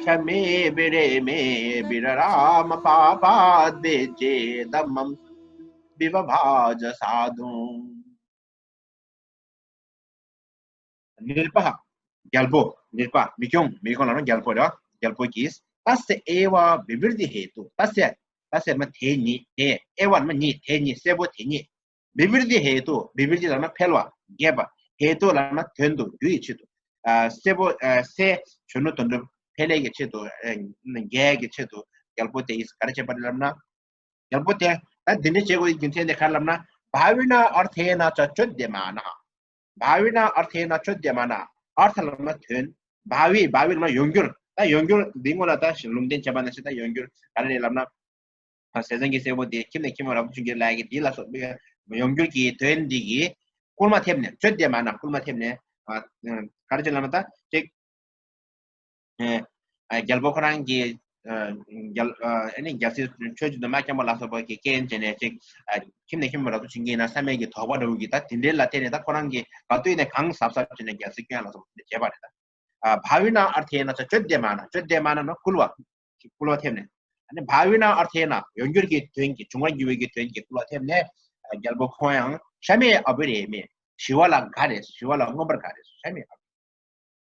ཤ་མེ་བི་རེ་མེ་བི་ར་ར་མ་པཱ་པཱ་དེ་ཙེ་དམ་མ་བི་བྷཱ་ཇ་སཱ་དྷུ། ནིརྦྷཱ། རྒྱལ་པོ། ནིརྦྷཱ། མི་སྐྱོང་། མི་སྐྱོང་ལབ་ན་རྒྱལ་པོ་རེད། རྒྱལ་པོ་གིས། ཏ་སྱ་ཨེ་བ་བི་བིར་དྷི་ཧེ་ཏུ། ཏ་སྱ། ཏ་སྱ་ལབ་ན་དེ་ཉིད། དེ། ཨེ་བ་ལབ་ན་ཉིད། དེ་ཉིད། སྲས་པོ་དེ་ཉིད། བི་བིར་དྷི་ཧེ་ཏུ། བི་བིར་དྷི་ལབ་ན་འཕེལ་བ། རྒྱས་པ། ཧེ་ཏུ་ལབ་ན་དོན་དུ། རྒྱུ་ཡི་ཆེད་དུ། ཨ། སྲས་པོ། ཨ། སྲས་གཞོན་ནུ་དོན་གྲུབ་འཕེལ་ཡས་ཀྱི་ཆེད་དུ། ཨ། རྒྱས་ཀྱི་ཆེད་དུ་རྒྱལ་པོ་དེ་ཡིས་ག་རེ་བྱས་པ་རེད་ལབ་ན། རྒྱལ་པོ་དེ་ད་འདི་འདྲ་བྱེད་དགོས་ཀྱི་རྒྱུ་མཚན་དེ་ག་རེ་ལབ་ན། བྷཱ་ཝི་ན་ཨར་ཐེ་ན་ཙ་ཅོ་དྱ་མ་ན། བྷཱ་ཝི་ན་ཨར་ཐེ་ན་ཙ་ཅོ་དྱ་མ་ན། ཨར་ཐ་ལབ་ན་དོན། བྷཱ་ཝི། བྷཱ་ཝི་ལབ་ན་ཡོང་འགྱུར། ད་ཡོང་འགྱུར་འདི་སྔོན་ལ་ད་ལུང་བསྟན་བྱས་པ་ནང་བཞིན། ད་ཡོང་འགྱུར་ག་རེ་རེད་ལབ་ན། ཟས་གཙང་གི་སྲས་པོ་དེ་ཁྱིམ་ནས་ཁྱིམ་རབ་ཏུ་བྱུང་གི་ལབ་ཡ་གི་འདི་ལ་སོགས་པའི་ཡོང་འགྱུར་གྱི་དོན་འདི་གིས་སྐུལ་མ་ཐེབས་ནས། ཅོ་དྱ་མ་ན། སྐུལ་མ་ཐེབས་ནས། ཨ། ག་རེ་བྱས་ལབ་ན་ད་ཅིག་ཨེ། ཨ། རྒྱལ་པོ་ཁོ་རང་གིས། ཨ། རྒྱལ། ཨ། ཨ་ནི་རྒྱལ་སྲིད་ཆོས་བཞིན་དུ་མ་འཁྱོངས་པ་ལ་སོགས་པ་གི་རྐྱེན་བྱས་ནས་ཅིག་ཨ། ཁྱིམ་ནས་ཁྱིམ་རབ་ཏུ་བྱུང་གི་ཡིན་ན་བསམ་ཡས་ཀྱི་དོགས་པ་འདྲ་བོ་གི་ད་དེ་འདྲའི་ལ་བརྟེན་ནས། ད་ཁོ་རང་གིས་ག་དུས་ནས་གང་གཟབ་གཟབ་བྱས་ནས་རྒྱལ་སྲིད་སྐྱོང་ཡ་ལ་སོགས་པ་དེ་འདྲ་བྱས་པ་རེད་ད། ཨ། བྷཱ་ཝི་ན་ཨར་ཐེ་ན་ཙ་ཅོ་དྱ་མ་ན། ཅོ་དྱ་མ་ན་ན་བསྐུལ་བ། བསྐུལ་བ་ཐེབས་ནས། ཨ་ནི་བྷཱ་ཝི་ན་ཨར་ཐེ་ན། ཡོང་འགྱུར་གྱི་དོན་གྱིས། འབྱུང་བར་འགྱུར་བའི་གི་དོན་གྱིས་བསྐུལ་བ་ཐེབས་ནས། ཨ། རྒྱལ་པོ་ཁོང་ཡང་ཤ་མེ་ཨ་བི་རེ་མེ། ཞི་བ་ལ་དགའ་རེད། ཞི་བ་ལ་མངོན་པར་དགའ་རེད། ཤ་མེ་ཨ་བི།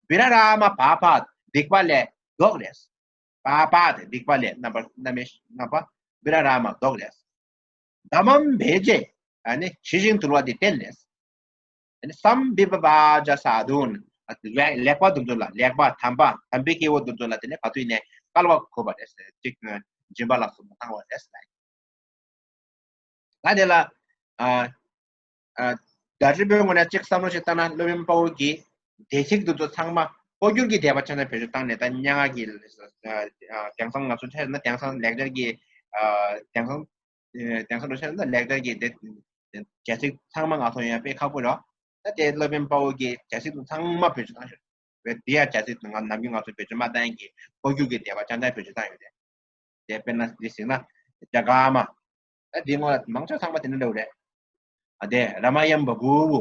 བི་ར་ར་མ་པཱ་པཱ། སྡིག་པ་ལས་ལྡོག་རེད། པཱ་པཱ་དེ་སྡིག་པ་ལས་རྣམ་པར་རྣམ་སྨིན་རྣམ་པ། བི་ར་ར་མ་ལྡོག་རེད། དམ་མམ་བྷེ་ཙེ། ཨ་ནི་ཞི་ཞིང་དུལ་བ་དེ་བསྟེན་ནས། ཨ་ནི་སམ་བི་བྷ་བྷ་ཇ་སཱ་དྷུ། ལེགས་པ་དེ་ཚོ་ལ། ལེགས་པ་དམ་པ། དམ་པའི་སྐྱེ་བོ་དེ་ཚོ་ལ་དེ་ནས་ག་དུས་ནས་བསྐལ་བ་བགོས་པ་རེད། ཅིག་སྦྱིན་པ་ལ་སོགས་པ་བཏང་བ་རེད། ད་དེ་ལ། ཨ། ཨ། བརྡ་སྤྲོད་པའི་ངོས་ནས་གཅིག་བསམ་བློ་ཞིག་བཏང་ན། སློབ་དཔོན་དཔའ་བོ་གིས་སྡེ་བཞི་འདི་ཚོ་ཚང་མ་ལྐོག་གྱུར་གྱི་དད་པ་ཆ་ཚང་བེད་སྤྱོད་བཏང་ནས། ད་སྙན་ངག་གི། ཨ། དེང་སང་ང་ཚོ་ཆ་བཞག་ན་དེང་སང་ལེགས་སྦྱར་གྱི། ཨ། དེང་སང་། ཨ། དེང་སང་འགྲོ་ཆ་བཞག་ན་ལེགས་སྦྱར་གྱི་དེ་བྱ་ཚིག་ཚང་མ་ང་ཚོ་ཡོང་ཡ་དཔེ་ཁག་པོ་རེད། ད་དེ་སློབ་དཔོན་དཔའ་བོ་གིས་བྱ་ཚིག་དེ་ཚང་མ་བེད་སྤྱོད་བཏང་ཤག་བས་དེ་ཡང་བྱ་ཚིག་ང་ནམ་རྒྱུན་ང་ཚོ་བེད་སྤྱོད་མ་བཏང་ཡག་གི་ལྐོག་གྱུར་གྱི་དད་པ་ཅང་ཅང་བེད་སྤྱོད་བཏང་ཡོད་རེད། དེ་དཔེར་ན་འདི་གཟིགས་ན། ཛ་ག་མ། ད་འདི་སྔོན་ལ་མང་ཆེ་ཚང་མ་དེ་འདྲ་འདྲ་བོ་རེད། ཨ། དེ་ར་མ་ཡམ་བ་གུ་བུ།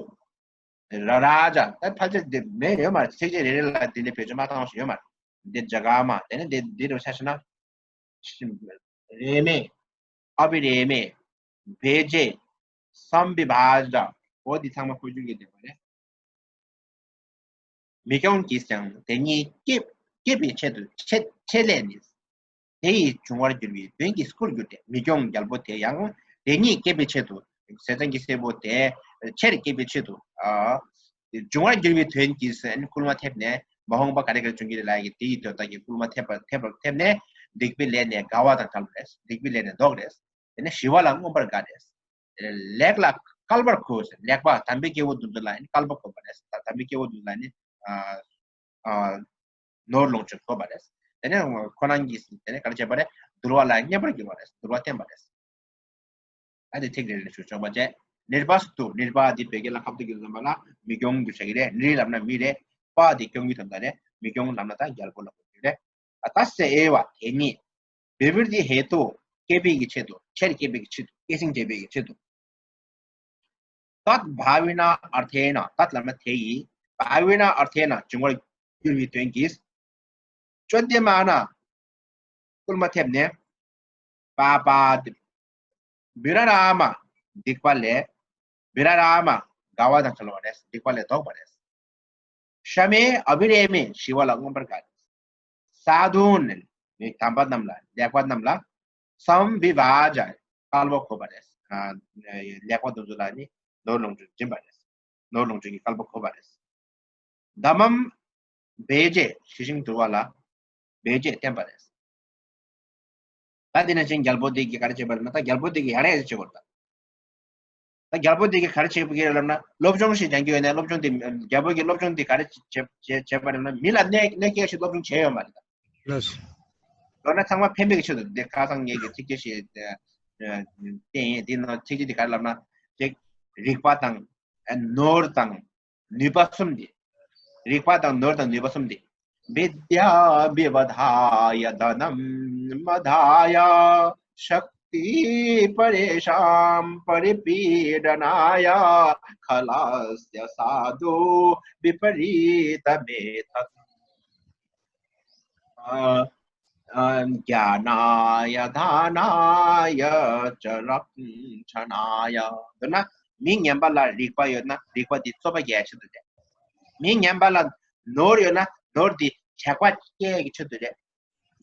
ར་ར་ཛ། ད་ཕལ་ཆེར་དེ་མེད་ཡོད་མ་རེད། ཚིགས་བཅད་རེ་རེ་ལ་དེ་འདྲ་བེད་སྤྱོད་མ་བཏང་བ་ཞིག་ཡོད་མ་རེད། འདི་ཛ་ག་མ། དེ་ནས་འདི་འདི་འདྲ་བོ་ཆ་བཞག་ན། རེ་མེ། ཨ་བི་རེ་མེ། བྷེ་ཙེ། སམ་བི་བྷ་ཇ། འོ་འདི་ཚང་མ་ལྐོག་གྱུར་གྱི་དད་པ་རེད། མི་སྐྱོང་གིས་ཀྱང་དེ་ཉིད་བསྐྱེད་བསྐྱེད་པའི་ཆེད་དུ། ཆེད་ཆེད་ལས་ནི། དེ་ཡིས་འབྱུང་བར་འགྱུར་བའི་དོན་གྱིས་བསྐུལ་གྱུར་ཏེ། མི་སྐྱོང་རྒྱལ་པོ་དེ་ཡང་དེ་ཉིད་བསྐྱེད་པའི་ཆེད་དུ། ཟས་གཙང་གི་སྲས་པོ་དེ་ཆེར་བསྐྱེད་པའི་ཆེད་དུ། ཨ། འབྱུང་བར་འགྱུར་བའི་དོན་གྱིས་སྐུལ་མ་ཐེབས་ནས། མ་འོངས་པ་ག་རེ་ག་རེ་འབྱུང་གི་རེད་ལབ་ཡག་གི་དེ་ཡི་དོན་དག་གིས་སྐུལ་མ་ཐེབས་པ་ཐེབས་པ་ཐེབས་ནས། སྡིག་པའི་ལས་ནི་དགའ་བ་དང་བྲལ་བ་རེད། སྡིག་པའི་ལས་ནི་ལྡོག་རེད། དེ་ནས་ཞི་བ་ལ་མངོན་པར་དགའ་རེད། དེ་ནས་ལེགས་ལ་བསྐལ་པར་བགོས། ལེགས་པ་དམ་པའི་སྐྱེ་བོ་དེ་ཚོ་ལ་ནི་བསྐལ་པ་བགོས་པ་རེད། དམ་པའི་སྐྱེ་བོ་དེ་ཚོ་ལ་ནི། ཨ། ཨ། ནོར་ལོངས་སྤྱོད་བགོས་པ་རེད། དེ་ནས་ཁོ་རང་གིས་དེ་ནས་ག་རེ་བྱས་པ་རེད། དུལ་བ་ལ་མཉམ་པར་གྱུར་པ་རེད། དུལ་བ་བསྟེན་པ་རེད། ཨ། དེ་ཐིག་རེ་རེ་ཞུ་ཆོག་པ་བྱས། ནིརྦྷཱུ་སྟུ། ནིརྦྷཱ་འདི་བོད་སྐད་ལ་ཁ་བཏུད་ཀྱི་ལབ་པ་ལ་མི་སྐྱོང་རྒྱུ་ཆགས་ཀྱི་རེད། ནི་ལབ་ན་མི་རེད། པཱ་འདི་སྐྱོང་རྒྱུ་དོན་དག་རེད། མི་སྐྱོང་ལབ་ན་ད་རྒྱལ་པོ་ལ་གོ་རྒྱུ་རེད། ཨ། ཏ་སྱ་ཨེ་བ་དེ་ཉིད། བི་བིར་དྷི་ཧེ་ཏུ། སྐྱེད་པའི་གི་ཆེད་དུ། ཆེར་སྐྱེད་པའི་གི་ཆེད་དུ། སྐྱེད་སྲིང་བྱེད་པའི་གི་ཆེད་དུ། ཏད་བྷ་བི་ན་ཨར་ཐེ་ན། ཏད་ལབ་ན་དེ་ཡི། བྷ་བི་ན་ཨར་ཐེ་ན། འབྱུང་བར་འགྱུར་བའི་དོན་གྱིས། ཅོ་དེ་མ་ན། སྐུལ་མ་ཐེབས་ནས། པ་པ་དེ། བི་ར་ར་མ། སྡིག་པ་ལས། བི་ར་ར་མ། དགའ་བ་དང་བྲལ་བ་རེད། སྡིག་པ་ལས་ལྡོག་པ་རེད། ཤ་མེ་ཨ་བི་རེ་མེ། ཞི་བ་ལ་མངོན་པར་དགའ། སཱ་དྷུ་ནི། མི་དམ་པ་རྣམས་ལ། ལེགས་པ་རྣམས་ལ། སམ་བི་བྷ་ཇ། བསྐལ་པ་འཁོར་བ་རེད། ཨ། ལེགས་པ་དེ་ཚོ་ལ་ནི་ནོར་ལོངས་སྤྱོད་སྦྱིན་པ་རེད། ནོར་ལོངས་སྤྱོད་ཀྱི་བསྐལ་པ་འཁོར་བ་རེད། དྷམ་མ་བྷེ་ཇེ། ཞི་ཞིང་དུལ་བ་ལ་བྷེ་ཇེ་བསྟན་པ་རེད། ད་དེ་ནང་བཞིན་རྒྱལ་པོ་དེ་གིས་ག་རེ་བྱས་པ་རེད་ན། ད་རྒྱལ་པོ་དེ་གིས་ཡ་རབས་བྱེད་དགོས་རེད་ད། ད་རྒྱལ་པོ་དེ་གིས་ག་རེ་བྱེད་ཀྱི་རེད་ལབ་ན། སློབ་སྦྱོང་ཞིག་སྦྱང་གི་ཡོད་ན། སློབ་སྦྱོང་དེ། རྒྱལ་པོ་གིས་སློབ་སྦྱོང་དེ་ག་རེ་བྱེད་བྱེད་བྱེད་པ་རེད་ན། མི་ལ་གནོད་གནོད་སྐྱེལ་ཞིག་སློབ་སྦྱོང་བྱས་ཡོད་མ་རེད་ད། ལགས་སོ། མདོར་ན་ཚང་མ་ཕན་པའི་ཆེད་དུ། དེ་ཁ་སང་ངེད་ཀྱིས་ཚིགས་བཅད་ཞིག་ཨ་ཨ་བསྟན་ཡིན། དེ་ནང་ཚིགས་བཅད་དེ་ག་རེ་ལབ་ན། ཅིག་རིག་པ་དང་། ཨ། ནོར་དང་ནུས་པ་གསུམ་དེ། རིག་པ་དང་ནོར་དང་ནུས་པ་གསུམ་དེ། विद्यां विवधाय धनं मदाय शक्तिं परेषां परिपीडनाय खलस्य साधु विपरीतमेतत्। अ, अ, ज्ञानाय दानाय च रक्षणाय. མདོར་ན་མི་ངན་པ་ལ་རིག་པ་ཡོད་ན་རིག་པ་དེ་རྩོད་པ་རྒྱག་ཆེད་དུ་རེད། མི་ངན་པ་ལ་ནོར་ཡོད་ན་ནོར་དེ་ཆགས་པ་སྐྱེ་གི་ཆེད་དུ་རེད།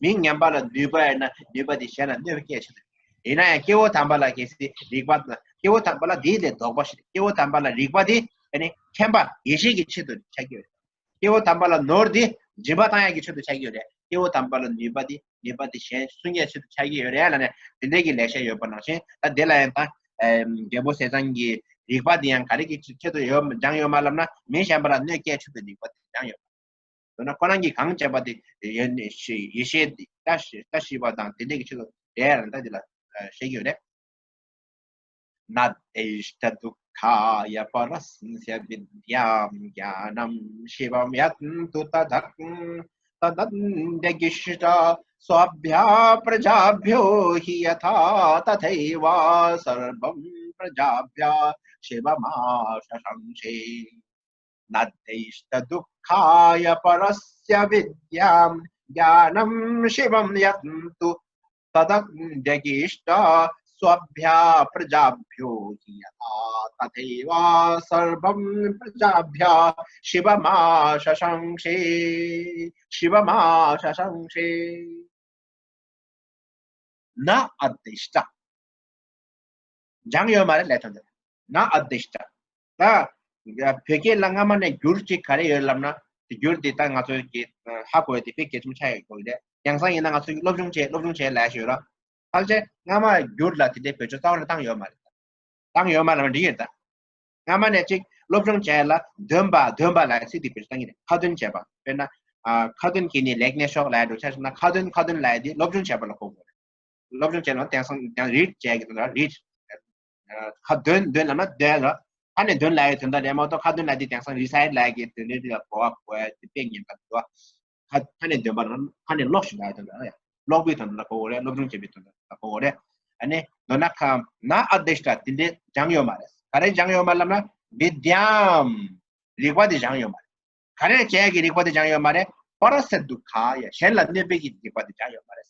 མི་ངན་པ་ལ་ནུས་པ་ཡོད་ན་ནུས་པ་དེ་གཞན་ལ་གནོད་པ་སྐྱེལ་ཆེད་དུ། ཡིན་ན་ཡང་སྐྱེ་བོ་དམ་པ་ལ་གལ་སྲིད་རིག་པ་དང་། སྐྱེ་བོ་དམ་པ་ལ་དེའི་ལས་ལྡོག་པ་ཞིག་སྐྱེ་བོ་དམ་པ་ལ་རིག་པ་དེ་ཨ་ནི་མཁྱེན་པ་ཡེ་ཤེས་ཀྱི་ཆེད་དུ་ཆགས་ཀྱི་ཡོད། སྐྱེ་བོ་དམ་པ་ལ་ནོར་དེ་སྦྱིན་པ་བཏང་ཡག་གི་ཆེད་དུ་ཆགས་ཀྱི་ཡོད་རེད། སྐྱེ་བོ་དམ་པ་ལ་ནུས་པ་དེ་ནུས་པ་དེ་གཞན་སྲུང་ཡག་ཆེད་དུ་ཆགས་ཀྱི་ཡོད་རེད་ལབ་ནས། དེ་འདྲའི་གི་ལེགས་བཤད་ཡོད་པ་ནང་བཞིན། ད་དེ་ལ་ཡང་ད་ཨེམ་རྒྱལ་པོ་ཟས་གཙང་གི་རིག་པ་དེ་ཡང་ག་རེ་གི་ཆེད་དུ་ཡོད། སྦྱངས་ཡོད་མ་ལབ་ན། མི་གཞན་པ་ལ་གནོད་སྐྱེལ་ཆེད་དུ་རིག་པ་དེ་སྦྱངས་ཡོད། མདོར་ན་ཁོ་རང་གིས་གང་བྱས་པ་དེ་ཡེ་ཤེས་དེ། བཀྲ་ཤིས་པ་དང་དེ་འདྲའི་གི་ཆེད་དུ་རེད་ལབ་ནས་ད་དེ་ལ་བཤད་ཀྱི་ཡོད་རེད། नाद्यैष्टदुःखाय परस्य विद्यां ज्ञानं शिवं यत्तु तदद्यगीष्ट। स्वभ्यः प्रजाभ्यो हि यथा तथैव सर्वं प्रजाभ्यः शिवमाशंसे। नाद्यैष्टदुःखाय परस्य विद्यां ज्ञानं शिवं यत्तु तदद्यगीष्ट। स्वभ्यः प्रजाभ्यो हि यथा तथैव सर्वं प्रजाभ्यः शिवमाशंसे। शिवमाशंसे। न अद्यष्ट། སྦྱངས་ཡོད་མ་རེད་ལབ་དོན་དེ། ན་ཨ་དེ་ཤ་ཏ། ད་བོད་སྐད་ལ་སྔ་མ་ནས་འགྱུར་གཅིག་ག་རེ་ཡོད་ལབ་ན། དེ་འགྱུར་དེ་ད་ང་ཚོ་གི་ཧ་གོ་ཡ་དེ་དཔེ་གལ་ཆེན་པོ་ཆགས་ཡོད་གི་རེད། དེང་སང་ཡིན་ན་ང་ཚོ་གི་སློབ་སྦྱོང་བྱས་སློབ་སྦྱོང་བྱས་ལབ་ཡ་ཞིག་ཡོད་ར། ཕལ་ཆེར་སྔ་མ་འགྱུར་ལ་དེ་འདྲའི་བེད་སྤྱོད་རྩ་བ་ནས་བཏང་ཡོད་མ་རེད། བཏང་ཡོད་མ་ལབ་ན་འགྲིག་གི་རེད་ད། སྔ་མ་ནས་གཅིག་སློབ་སྦྱོང་བྱས་ལ་འདོན་པ་འདོན་པ་ལབ་ཡ་ཚིག་དེ་བེད་སྤྱོད་བཏང་གི་རེད། ཁ་འདོན་བྱས་པ། དཔེར་ན། ཨ། ཁ་འདོན་གྱིས་ནི་ལེགས་གནས་ཤོག་ལབ་ཡ་འདྲ་ཆགས་སོང་ན། ཁ་འདོན་ཁ་འདོན་ལབ་ཡ་དེ་སློབ་སྦྱོང་བྱས་པ་ལ་གོ་དགོས་རེད། སློབ་སྦྱོང་བྱས་ན་དེང་སང་ཡང་རིཌ་བྱས་ཀྱི་དོན་དག་རེད། ཁ་འདོན་འདོན་ལབ་ན་འདོན་ལ། ཁ་ནས་འདོན་ལབ་ཡ་དོན་དག་རེད་མ་གཏོགས། ཁ་འདོན་ལབ་དེ་དེང་སང་རི་སའིཊ་ལབ་ཀྱི་དོན་རེད། དེ་ལ་གོ་བ་གོ་ཡ་དེ་དཔེ་ཉེན་ཁ་འདུག་ཁ་ཁ་ནས་འདོན་པ་ལ་ཁ་ནས་ཀློག་ཞིག་ལབ་ཡ་དོན་དག་རེད། ཀློག་པའི་དོན་དག་ལ་གོ་དགོས་རེད། སློབ་སྦྱོང་བྱེད་པའི་དོན་དག་ལ་གོ་དགོས་རེད། ཨ་ནི་མདོར་ན་ཁ་ན་ཨ་དེ་ཤ་ཏ་དེ་འདྲས་སྦྱངས་ཡོད་མ་རེད། ག་རེ་སྦྱངས་ཡོད་མ་ལབ་ན། བི་དྱམ། རིག་པ་དེ་སྦྱངས་ཡོད་མ་རེད། ག་རེ་བྱས་ཀྱི་རིག་པ་དེ་སྦྱངས་ཡོད་མ་རེད། པ་ར་སེ་དུ་ཁ་ཡ། གཞན་ལ་གནོད་པའི་གི་རིག་པ་དེ་སྦྱངས་ཡོད་མ་རེད།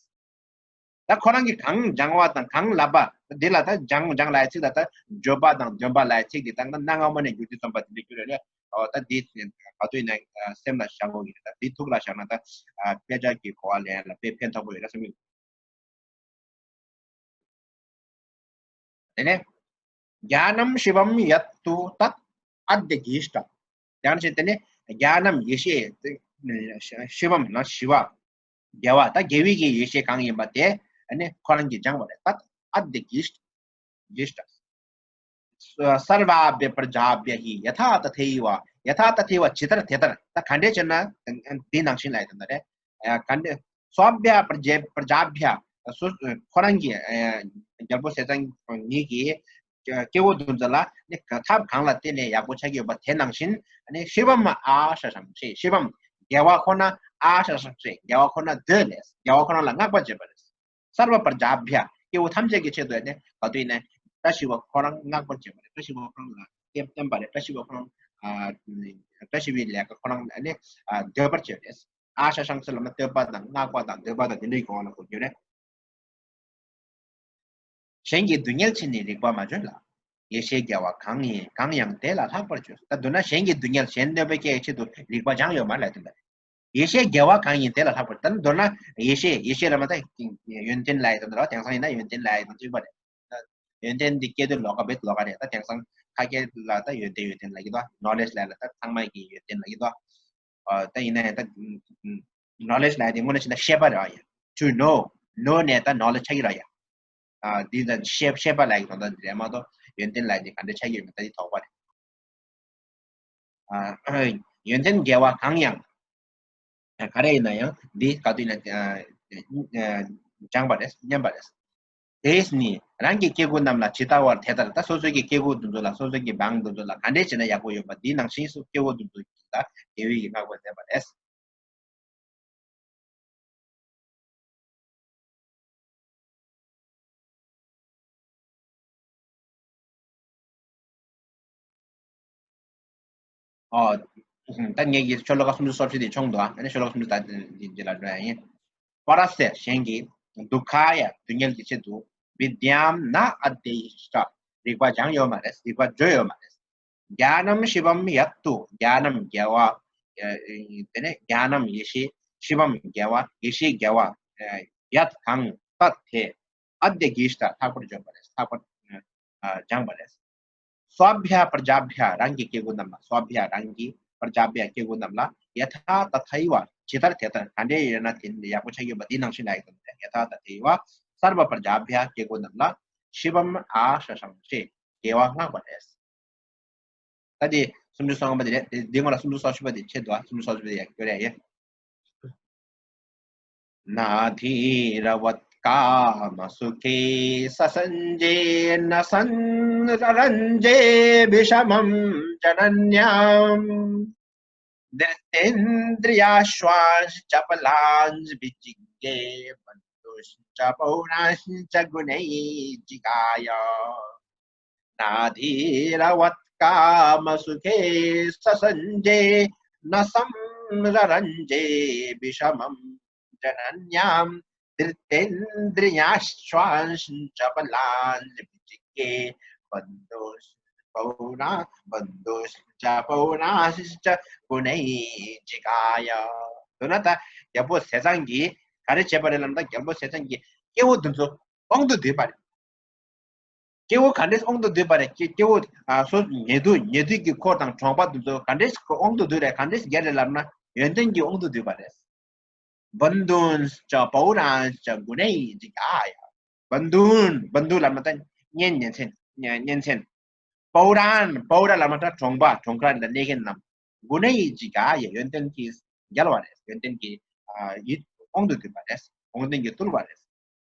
ད་ཁོ་རང་གིས་གང་སྦྱང་བ་དང་གང་ལབ་པ་འདི་ལ། ད་སྦྱང་སྦྱང་ལབ་ཡ་ཚིག་ལ་ད་བརྗོད་པ་དང་འདོན་པ་ལབ་ཡ་ཚིག་འདི་དང་། ད་གནའ་སྔ་མོ་ནས་འགྱུར་དུས་ཙམ་པ་དེ་འདྲ་འགྱུར་ཡོད་རེད། ཨོ་ད་འདི་ག་དུས་ནས་སེམས་ལ་བཞག་དགོས་ཀྱི་རེད། ད་འདི་ཐུགས་ལ་བཞག་ན་ད་དཔེ་ཆ་གི་གོ་བ་ལེན་ཡ་ལ་དཔེ་ཕན་ཐོགས་པོ་ཡོད་རེད་བསམ་གྱི། དེ་ནས། ཇཱ་ནམ་ཤིཝམ་ཡ་ཏུ་ཏད་ཨ་དེ་གི་ཤ་ཏ། ཡང་ཅིག་དེ་ནས་ཇཱ་ནམ་ཡེ་ཤེས། ཤིཝམ་ན་ཤི་བ། དགེ་བ། ད་དགེ་བའི་གི་ཡེ་ཤེས་གང་ཡིན་པ་དེ་ཨ་ནི་ཁོ་རང་གིས་སྦྱངས་པ་རེད། ཏད་ཨ་དེ་གི་ཤ་ཏ། གི་ཤ་ཏ། སརྦ་བྱ་པྲ་ཛཱ་བྱ་ཧི་ཡ་ཐཱ་ཏ་ཐེ་ཝ། ཡ་ཐཱ་ཏ་ཐེ་ཝ། ཇི་ལྟར་དེ་ལྟར། ད་ག་འདྲས་བྱས་ན་དེ་ནང་བཞིན་ལ་ཡོད་དོན་དག་རེད། ཨ། ག་འདྲས། སྭ་བྱ་པྲ་ཛཱ་བྱ། སོ། ཁོ་རང་གི། ཨ། རྒྱལ་པོ་ཟས་གཙང་ངེད་ཀྱི་སྐྱེ་བོ་དེ་ཚོ་ལ་ནི་ཐབས་གང་ལ་བརྟེན་ནས་ཡག་པོ་ཆགས་ཀྱི་ཡོད་པ་དེ་ནང་བཞིན། ཨ་ནི་ཤིཝམ་ཨ་ཤ་ཤམ་ཤེ། ཤིཝམ་དགེ་བ་ཁོ་ན། ཨ་ཤ་ཤམ་ཤེ། དགེ་བ་ཁོ་ན་འདོད་ལས། དགེ་བ་ཁོ་ན་ལ་བསྔགས་པ་བྱེད་པ་རེད། སརྦ་བྱ་པྲ་ཛཱ་བྱ། སྐྱེ་བོ་ཐམས་ཅད་ཀྱི་ཆེད་དུ་ནི་ག་དུས་ནས་བཀྲ་ཤིས་པ་ཁོ་རང་བསྔགས་པར་བྱེད་པ་རེད། བཀྲ་ཤིས་པ་ཁོ་རང་ལ་བསྟེན་བསྟེན་པ་རེད། བཀྲ་ཤིས་པ་ཁོ་རང་ཨ་བཀྲ་ཤིས་པའི་ལས་ཀ་ཁོ་རང་ནི་ཨ་འདོད་པར་བྱེད་པ་རེད། ཨ་ཤ་ཤང་ཚུལ་ལ་ན་བསྟོད་པ་དང་བསྔགས་པ་དང་འདོད་པ་དང་དེ་འདྲའི་སྒོ་ལ་གོ་རྒྱུ་རེད། གཞན་གྱི་སྡུག་བསྔལ་ཕྱིར་ནི་རིག་པ་མ་བྱོན་ལ། ཡེ་ཤེས་རྒྱལ་བ་གང་ཡིན་གང་ཡང་དེ་ལ་ལྷག་པར་བྱོས། ད་མདོར་ན་གཞན་གྱི་སྡུག་བསྔལ་གཞན་གནོད་པའི་སྐྱེལ་ཆེད་དུ་རིག་པ་སྦྱངས་ཡོད་མ་རེད་ལབ་དོན་དག་རེད། ཡེ་ཤེས་རྒྱལ་བ་གང་ཡིན་དེ་ལ་ལྷག་པར། ད་མདོར་ན་ཡེ་ཤེས་ཡེ་ཤེས་ལ་མ་ད་ཡོན་ཏན་ལབ་ཡ་དོན་དག་རེད། དེང་སང་ཡིན་ན་ཡོན་ཏན་ལབ་ཡ་དང་གཅིག་པ་རེད། ད་ཡོན་ཏན་འདི་སྐྱེ་དུས་ལོགས་ཀ་བེད་ལོགས་ཀ་རེད། ད་དེང་སང་ཁ་སྐད་ལ་ད་ཡོན་ཏན་ཡོན་ཏན་ལབ་ཀྱི་འདུག་ནོ་ལེཇ་ལབ་ཡ་ལ་ད་ཚང་མ་གི་ཡོན་ཏན་ལབ་ཀྱི་འདུག་ཨ་ད་ཡིན་ན་ཡང་ད་ནོ་ལེཇ་ལབ་ཡ་དེ་དངོས་གནས་བྱས་ན་ཤེས་པ་རེད་ཡ། To know, know ནས་ད་ནོ་ལེཇ་ཆགས་ཀྱི་རེད་ཡ། ཨ་འདི་ད་ཤེས་ཤེས་པ་ལབ་ཡ་གི་དོན་དག་འདི་རེད་མ་གཏོགས་ཡོན་ཏན་ལབ་ཡ་དེ་ག་འདྲ་ཆགས་ཀྱི་ཡོད་མེད་ད་འདི་དོགས་པ་རེད། ཨ་ཡོན་ཏན་དགེ་བ་གང་ཡང་། ག་རེ་ཡིན་ན་ཡང་འདི་ག་དུས་ཡིན་ན་སྦྱངས་པ་རེད། ཉམས་པ་རེད། དེས་ནི་རང་གི་སྐྱེ་དགུ་རྣམས་ལ་ཇི་ལྟ་བར་དེ་ལྟར། ད་སོ་སོའི་གི་སྐྱེ་དགུ་དེ་ཚོ་ལ་སོ་སོའི་གི་འབངས་དེ་ཚོ་ལ་ག་འདྲས་བྱས་ན་ཡག་པོ་ཡོད་པ་འདི་ནང་བཞིན་སུ་སྐྱེ་བོ་དེ་ཚོ་ལ་དགེ་བའི་གི་བསྔགས་པ་མཛད་པ་རེད། ཨོ། ད་ངེད་ཀྱི་ཤོ་ལོ་ཀ་སུམ་ཅུ་སོ་བཞི་དེ་ཆུང་འདུག་ཨ་ནི་ཤོ་ལོ་ཀ་སུམ་ཅུ་ད་འདི་ལ་འགྲོ་ཡ་ཡིན། པ་ར་སེ་གཞན་གྱི་དུ་ཁ་ཡ་སྡུག་བསྔལ་གྱི་ཆེད་དུ་བི་དྷྱཾ་ན་ཨ་དེ་ཤ་རིག་པ་སྦྱངས་ཡོད་མ་རེད། རིག་པ་བྱས་ཡོད་མ་རེད། ཛྙཱ་ནམ་ཤི་བམ་ཡད་དུ། ཛྙཱ་ནམ་དགེ་བ། དེ་ནས་ཛྙཱ་ནམ་ཡེ་ཤེས། ཤི་བམ་དགེ་བ། ཡེ་ཤེས་དགེ་བ། ཡད་གང་། ཏད་དེ། ཨ་དེ་གི་ཤ་ལྷག་པར་བྱས་པ་རེད། ལྷག་པར་སྦྱངས་པ་རེད། སྭ་བྷྱ་པྲ་ཛཱ་བྷྱ་རང་གི་སྐྱེ་དགུ་རྣམས་ལ། སྭ་བྷྱ་རང་གི། པྲ་ཛཱ་བྷྱ་སྐྱེ་དགུ་རྣམས་ལ། ཡ་ཐཱ་ཏ་ཐཱ་ཨེ་ཝ་ཇི་ལྟར་དེ་ལྟར། ག་འདྲས་ཡོད་ན་དེ་འདྲ་ཡག་པོ་ཆགས་ཡོད་པ་འདི་ནང་བཞིན་ལ་ཡག་ཏུ། ཡ་ཐཱ་ཏ་ཐཱ་ཨེ་ཝ་སརྦ་པྲ་ཛཱ་བྷྱ་སྐྱེ་དགུ་རྣམས་ལ། ཤི་བམ་ཨ་ཤ་ཤང་ཤེ་དགེ་བ་བསྔགས་པ་རེད། ད་དེ་སུམ་ཅུ་སོ་ལྔ་པ་དེ་རེད། དེ་དེ་སྔོན་ལ་སུམ་ཅུ་སོ་བཞི་པ་དེ་ཆད་འདུག་ཨ་སུམ་ཅུ་སོ་བཞི་པ་དེ་ཡག་སྐྱོར་ཡ་ཡིན། न धीरवत्कामसुखे ससञ्जे न संररञ्जे विषमं जनन्याम्। धृतेन्द्रियाश्वांश्चपलांश्च विजिज्ञे बन्धूंश्च पौरांश्च गुणैः जिघाय। नाधीरवत्कामसुखे ससञ्जे न संररञ्जे विषमं जनन्यां। धृतेन्द्रियाश्वांश्चपलांश्च विजिज्ञे बन्धूंश्च पौरा बन्धूंश्च पौरांश्च गुणैः जिघाय། དོན་ད་རྒྱལ་པོ་ཟས་གཙང་གིས་ག་རེ་བྱས་པ་རེད་ལབ་ན། ད་རྒྱལ་པོ་ཟས་གཙང་གིས་སྐྱེ་བོ་འདི་ཚོ་དབང་དུ་བསྡུས་པ་རེད། སྐྱེ་བོ་ག་འདྲས་དབང་དུ་བསྡུས་པ་རེད། སྐྱེ་སྐྱེ་བོ་ཨ་སོ་ཉེ་དུ་ཉེ་དུ་གི་འཁོར་དང་གྲོང་པ་འདི་ཚོ་ག་འདྲས་དབང་དུ་བསྡུས་རེད། ག་འདྲས་བརྒྱབ་རེད་ལབ་ན་ཡོན་ཏན་གྱིས་དབང་དུ་བསྡུས་པ་རེད། बन्धूंश्च पौरांश्च गुणैः जिघाय། बन्धून्། बन्धु ལབ་ན་ད་གཉེན་ཉེ་ཚན། གཉེན་ཚན། पौरान्། पौर ལབ་ན་ད་གྲོང་པ་གྲོང་ཁྱེར་ལ་གནས་མཁན་རྣམས། गुणैः जिघाय། ཡོན་ཏན་གྱིས་རྒྱལ་བ་རེད། ཡོན་ཏན་གྱིས་ཨ་ཡིད་དབང་དུ་བསྡུས་པ་རེད། ཡོན་ཏན་གྱིས་བཏུལ་བ་རེད།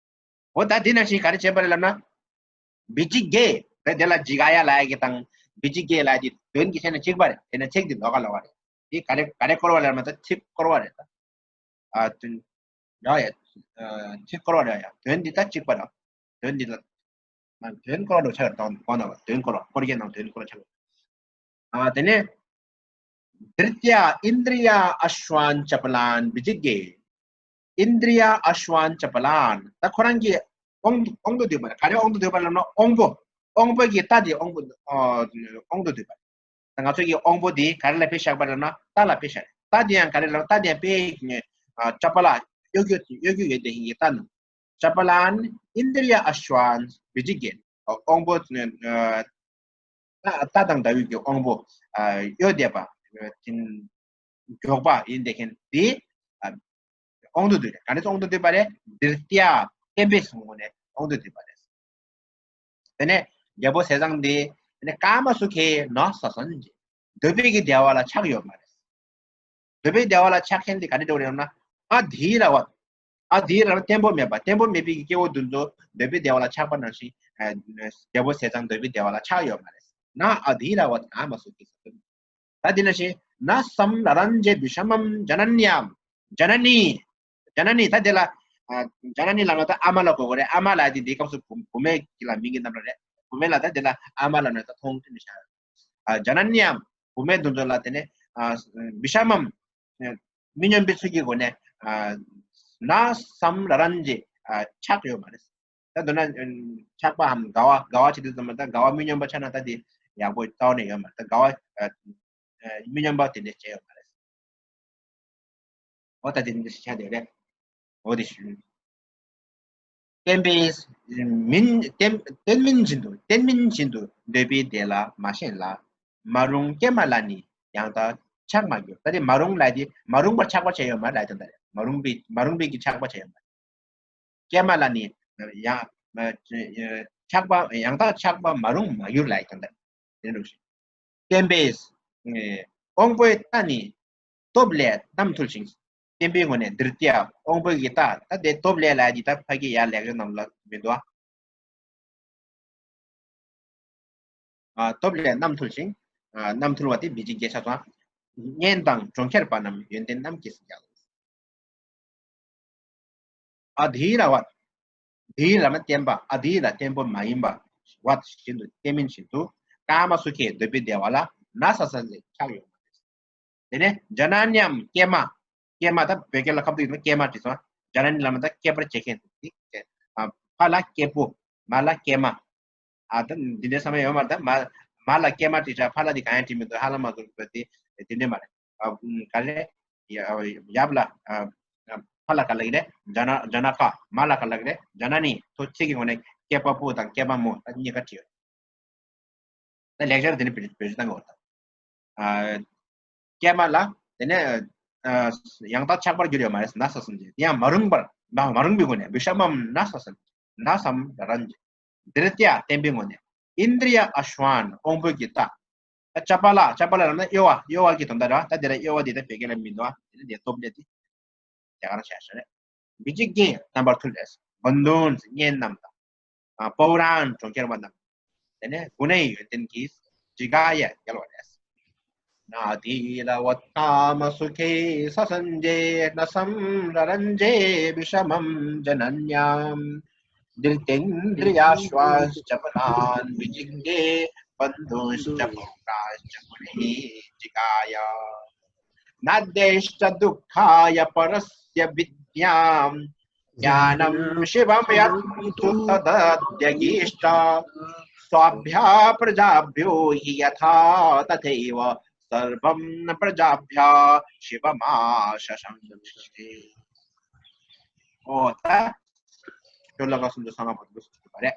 འོ་ད་དེ་ནང་བཞིན་ག་རེ་བྱས་པ་རེད་ལབ་ན། བི་ཇི་གེ། དེ་དེ་ལ་ཇི་ག་ཡ་ལབ་ཡ་གི་དང་བི་ཇི་གེ་ལབ་ཡ་དེ་དོན་གྱི་ཆ་ནས་གཅིག་པ་རེད། དེ་ནས་ཚིག་དེ་ལོགས་ཀ་ལོགས་ཀ་རེད། དེ་ག་རེ་ག་རེ་བསྐོར་བ་ལབ་ན་ད་ཚིག་བསྐོར་བ་རེད་ད། ཨ་དོན། ཡ་ཡ། ཨ་ཚིག་བསྐོར་བ་རེད་ཡ། དོན་འདི་ད་གཅིག་པ་རེད། དོན་འདི་ལ། ང་དོན་བསྐོར་བ་ལོ་ཆ་རེད་དང་གོ་ན་བ་དོན་བསྐོར་བ་བསྐོར་རྒྱལ་ནང་དོན་བསྐོར་བ་ཆ་རེད། ཨ་དེ་ནས། धृत्या इन्द्रियाश्वान् चपलान् विजिज्ञे। इन्द्रियाश्वान् चपलान्། ད་ཁོ་རང་གི་དབང་དབང་དུ་བསྡུས་པ་རེད། ག་རེ་དབང་དུ་བསྡུས་པ་ལབ་ན་དབང་པོ། དབང་པོ་གི་རྟ་དེ་དབང་པོ་ཨ་དབང་དུ་བསྡུས་པ་རེད། ད་ང་ཚོ་གི་དབང་པོ་དེ་ག་རེ་ལ་དཔེ་བཞག་པ་ལབ་ན་རྟ་ལ་དཔེ་བཞག་རེད། རྟ་དེ་ཡང་ག་རེ་ལབ་ན་རྟ་དེ་ཡང་དཔེ་ཨ་ཅ་པ་ལ་གཡོ་སྒྱུ་གཡོ་སྒྱུ་ཡོད་དེ་ཡིན་གྱི་རྟ་ནི། चपलान् इन्द्रियाश्वान् विजिज्ञे། དབང་པོ་ཨ་རྟ་རྟ་དང་འདྲ་བའི་གི་དབང་པོ་ཨ་གཡོ་བསྡད་པ། ཨ་དེ་མགྱོགས་པ་ཡིན་བསྡད་མཁན་དེ་ཨ་དབང་དུ་བསྡུས་རེད། ག་ནས་དབང་དུ་བསྡུས་པ་རེད། धृत्या། བརྟན་པོའི་ངོས་ནས་དབང་དུ་བསྡུས་པ་རེད། དེ་ནས་རྒྱལ་པོ་ཟས་གཙང་དེ་དེ་ནས་कामसुखे न ससञ्जे། འདོད་པའི་གི་བདེ་བ་ལ་ཆགས་ཡོད་མ་རེད། འདོད་པའི་བདེ་བ་ལ་ཆགས་མཁན་དེ་ག་འདྲ་འདྲ་བོ་རེད་ལབ་ན། अधीरवत्། अधीर ལབ་ན་བརྟན་པོ་མེད་པ། བརྟན་པོ་མེད་པའི་གི་སྐྱེ་བོ་དེ་ཚོ་འདོད་པའི་བདེ་བ་ལ་ཆགས་པ་ནང་བཞིན། ཨ་རྒྱལ་པོ་ཟས་གཙང་འདོད་པའི་བདེ་བ་ལ་ཆགས་ཡོད་མ་རེད། न अधीरवत् कामसुखे ससञ्जे། ད་དེ་ནང་བཞིན་न संररञ्जे विषमं जनन्याम्། जननी། जननी། ད་དེ་ལ་ ཨ་ཇ་ན་ནི་ལབ་ན་ད་ཨ་མ་ལ་གོ་དགོས་རེད། ཨ་མ་ལབ་དེ་འདི་སྐབས་སུ་བུ་བུད་མེད་ཀྱི་ལ་མིང་གི་རྣམ་གྲངས་རེད། བུད་མེད་ལ་ད་དེ་ལ་ཨ་མ་ལབ་ན་ད་མཐོང་ཐུབ་ནི་ཤ། ཨ་ཇ་ན་ནི་ཡམ་བུད་མེད་དེ་ཚོ་ལ་དེ་ནས་ཨ་བི་ཤ་མམ་མི་སྙོམས་པའི་ཚུལ་གྱི་སྒོ་ནས་ཨ་ན་སམ་ར་རན་ཇེ་ཨ་ཆགས་ཡོད་མ་རེད། ད་མདོར་ན་ཆགས་པའམ་དགའ་བ་དགའ་བ་བྱེད་དུས་ཙམ་པ་ད་དགའ་བ་མི་སྙོམས་པ་ཆགས་ན་ད་དེ་ཡག་པོ་རྩ་བ་ནས་ཡོད་མ་རེད། ད་དགའ་བ་ཨ་མི་སྙོམས་པ་དེ་འདྲ་བྱས་ཡོད་མ་རེད། འོ་ད་དེ་འདྲ་ཞིག་ཆགས་བསྡད་རེད། འོ་དེ་ཞུ། བསྟན་པའི་མིན་བསྟན་བསྟན་མིན་བཞིན་དུ་བསྟན་མིན་བཞིན་དུ་འདོད་པའི་བདེ་ལ་མ་ཞེན་ལ། མ་རུངས་སྐྱེས་མ་ལ་ནི་ཡང་དག་ཆགས་མ་གྱུར། ད་དེ་མ་རུངས་ལ་དེ་མ་རུངས་པར་ཆགས་པ་བྱས་ཡོད་མ་རེད་ལབ་དོན་དག་རེད། མ་རུངས་པའི་མ་རུངས་པའི་གི་ཆགས་པ་བྱས་ཡོད་མ་རེད། སྐྱེས་མ་ལ་ནི་ཡང་ཆགས་པ་ཡང་དག་ཆགས་པ་མ་རུངས་མ་གྱུར་ལབ་ཡག་དོན་དག་དེ་འདྲ་ཞིག་བསྟན་པའི་དབང་པོའི་རྟ་ནི་སྟོབས་ལས་རྣམ་ཐུལ་ཞིང་། བསྟན་པའི་ངོས་ནས་འདིར་སྟེ་དབང་པོའི་གི་རྟ་ད་དེ་སྟོབས་ལས་ལ་ཡི་ད་ཕ་གི་ཡར་ལེགས་རེ་ནང་ལ་མི་འདུག་ཨ། སྟོབས་ལས་རྣམ་ཐུལ་ཞིང་། རྣམ་ཐུལ་བ་དེ་མི་འཇིགས་རྒྱལ་ཆ་ཚང་། གཉེན་དང་གྲོང་ཁྱེར་པ་རྣམས་ཡོན་ཏན་རྣམས་སྐྱེས་སུ་འགྱུར། ཨ་དྷི་ར་བ། དྷི་ར་ན་བརྟན་པ། ཨ་དྷི་ར་བརྟན་པོ་མ་ཡིན་པ། བ་བཞིན་དུ་བསྟན་མིན་བཞིན་དུ། ཀ་མ་སུ་ཁེ་འདོད་པའི་བདེ་བ་ལ་ན་ས་ས་ཟེར་ཆགས་ཡོད་མ་རེད། དེ་ནས་ཇ་ན་ནི་ཡམ་སྐྱེས་མ། སྐྱེས་མ་ད་བོད་སྐད་ལ་ཁ་བཏུག་ཡིན་ན་སྐྱེས་མ་བྲིས་སོང་། ཇ་ན་ནི་ལབ་ན་ད་སྐྱེད་པར་བྱེད་མཁན་དེ། ཕ་ལ་སྐྱེས་བུ། མ་ལ་སྐྱེས་མ། ཨ་ད་འདི་འདྲའི་ས་མ་ཡོད་མ་རེད། ད་མ་མ་ལ་སྐྱེས་མ་བྲིས་ཤག་ཕ་ལ་དེ་གང་ཡང་བྲིས་མི་འདུག་ཧ་ལམ་མ་གཏོགས་དེ་དེ་འདྲ་མ་རེད། ཨ་ག་རེ། ཡབ་ལ་ཨ་ཕ་ལ་ག་ལ་གི་རེད། ཇ་ན་ཇ་ན་ཀ་མ་ལ་ག་ལ་གི་རེད། ཇ་ན་ནི་ཐོ་ཚིག་གི་ངོས་ནས་སྐྱེས་པ་བུ་དང་སྐྱེས་པ་མོ་ད་གཉིས་ཀ་བྲིས་ཡོད། ད་ལེགས་སྦྱར་དེ་ནི་བེད་སྤྱོད་བཏང་གི་ཡོད་ད། ཨ་སྐྱེས་མ་ལ་དེ་ནས་ཨ་ཡང་དག་ཆགས་པར་གྱུར་ཡོད་མ་རེད། ན་ས་སུན་ཅེ་དེ་ཡང་མ་རུངས་པར་མ་མ་རུངས་པའི་སྒོ་ནས་བི་ཤ་མམ་ན་ས་སུན་ན་སམ་ར་རན་ཅེ། འདིར་སྟེ་ཡང་བསྟན་པའི་ངོས་ནས་ཨིནྡྲི་ཡ་ཨ་ཤྭན་དབང་པོའི་གི་རྟ། ད་ཅ་པ་ལ་ཅ་པ་ལ་ལབ་ན་གཡོ་བ་གཡོ་བ་གི་དོན་དག་རེད་བ། ད་དེ་ལ་གཡོ་བ་དེ་ད་བོད་སྐད་ལ་མི་འདུག་བ། དེ་ནི་དེ་སྟོབས་ལས་དེ་དེ་ག་རང་བྱས་ཤ་རེད། བི་ཇི་ཀྱིན་རྣམ་པར་ཐུལ་ལས་བན་དུན་གཉེན་རྣམས་དང་། པོ་རན་གྲོང་ཁྱེར་པ་རྣམས། དེ་ནས་གུ་ནའི་ཡོན་ཏན་གྱིས་ཇི་ག་ཡ་རྒྱལ་བ་རེད། ན་དྷི་ར་བོ་ཀ་མ་སུ་ཁེ་ས་སན་ཇེ་ན་སམ་ར་རན་ཇེ་བི་ཤ་མམ་ཇ་ན་ནི་ཡམ། འདིར་སྟེ་ཨིནྡྲི་ཡ་ཨ་ཤྭན་ཅ་པ་ལན་བི་ཇི་ཀྱེ་བན་དུན་ཅ་པོ་རན་ཅ་གུ་ནའི་ཇི་ག་ཡ། ན་དྷེ་ཤ་དུ་ཁ་ཡ་པ་ར་སྱ་བི་དྱ། ཉ་ནམ་ཤི་བམ་ཡ་ཐུ་ཏ་དྷ་དྷ་གི་ཤ། སྭ་བྷྱ་པྲ་ཛཱ་བྷྱོ་ཧི་ཡ་ཐཱ་ཏ་ཐེ་ཝ་སརྦམ་པྲ་ཛཱ་བྷྱ་ཤི་བ་མ་ཤ་ཤང་ཤི། ཨོ་ད་ཤོ་ལོ་ཀ་སུམ་ཅུ་སོ་ལྔ་བར་དུ་ཞུ་བ་རེད།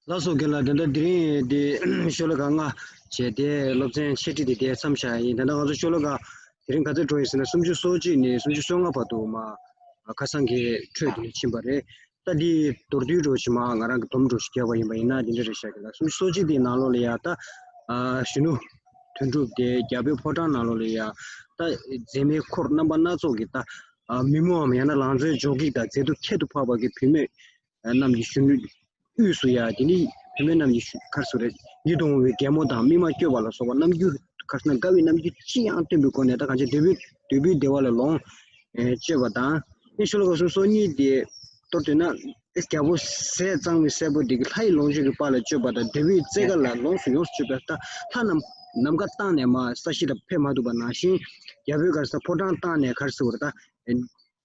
ལགས་སོ་རྒན་ལགས། དེ་འདྲ་དེ་རིང་དེ་ཤོ་ལོ་ཀ་ལྔ་བྱས་ཏེ་སློབ་ཚན་འཆད་ཁྲིད་དེ་དེ་མཚམས་བཞག་ཡིན། ད་ལྟ་ང་ཚོ་ཤོ་ལོ་ཀ་དེ་རིང་ག་ཚོད་འགྲོ་ཡིན་ཟེར་ན་སུམ་ཅུ་སོ་གཅིག་ནས་སུམ་ཅུ་སོ་ལྔ་བར་དུ་མ་ཁ་སང་གི་འཕྲོས་དེ་ནས་ཕྱིན་པ་རེད། ད་འདི་མདོར་བསྡུས་འགྲོ་ཞིག་མ་ང་རང་གི་སྡོམ་འགྲོ་ཞིག་བརྒྱབ་པ་ཡིན་པ་ཡིན་ན་དེ་འདྲ་རེད་ཤག་གི་ལ། སུམ་ཅུ་སོ་གཅིག་དེའི་ནང་ལོགས་ལ་ཡ་ད་གཞོན་ནུ་དོན་གྲུབ་དེ་རྒྱལ་པོའི་ཕོ་བྲང་ནང་ལོགས་ལ་ཡ་ད་མཛེས་མའི་འཁོར་རྣམ་པ་སྣ་ཚོགས་ཀྱི་ད་མི་མོའམ་ཡང་ན་ལང་ཚོའི་འཇོ་སྒེག་དང་མཛེས་སྡུག་ཁྱད་དུ་འཕགས་པ་གི་བུད་མེད་རྣམས་ཀྱི་གཞོན་ནུ་དབུས་སུ་ཡ་དེ་ནི་བུད་མེད་རྣམས་ཀྱི་ག་རེ་ཟེར་རེད། ཡིད་དུ་འོང་བའི་གད་མོ་དང་སྨིན་མ་བསྐྱོད་པ་ལ་སོགས་པ་རྣམ་འགྱུར་ག་རེ་ཟེར་ན་དགའ་བའི་རྣམ་འགྱུར་ཅི་ཡང་སྟོན་པའི་སྒོ་ནས་ད་གང་ཅི་འདོད་པའི་འདོད་པའི་བདེ་བ་ལ་ལོངས་སྤྱོད་པ་དང་། ཨེ་ཤོ་ལོ་ཀ་སུམ་ཅུ་སོ་གཉིས་དེ་མདོར་བསྡུས་ན་ཨེ་རྒྱལ་པོ་ཟས་གཙང་མའི་སྲས་པོ་དེ་གི་ལྷ་ཡི་ལོངས་སྤྱོད་ཀྱི་དཔལ་ལ་སྤྱོད་པ་དང་འདོད་པའི་རྩེ་དགའ་ལ་ལོངས་སུ་ཡོངས་སུ་སྤྱོད་པ་ད་ལྷ་རྣམས་ནམ་མཁའ་བཏང་ནས་མ་ས་གཞི་ལ་ཕེབས་མ་ཐུབ་པ་ནང་བཞིན་རྒྱལ་པོའི་ག་རེ་ཟེར་ཕོ་བྲང་བཏང་ནས་ག་རེ་ཟེར་བར་ད།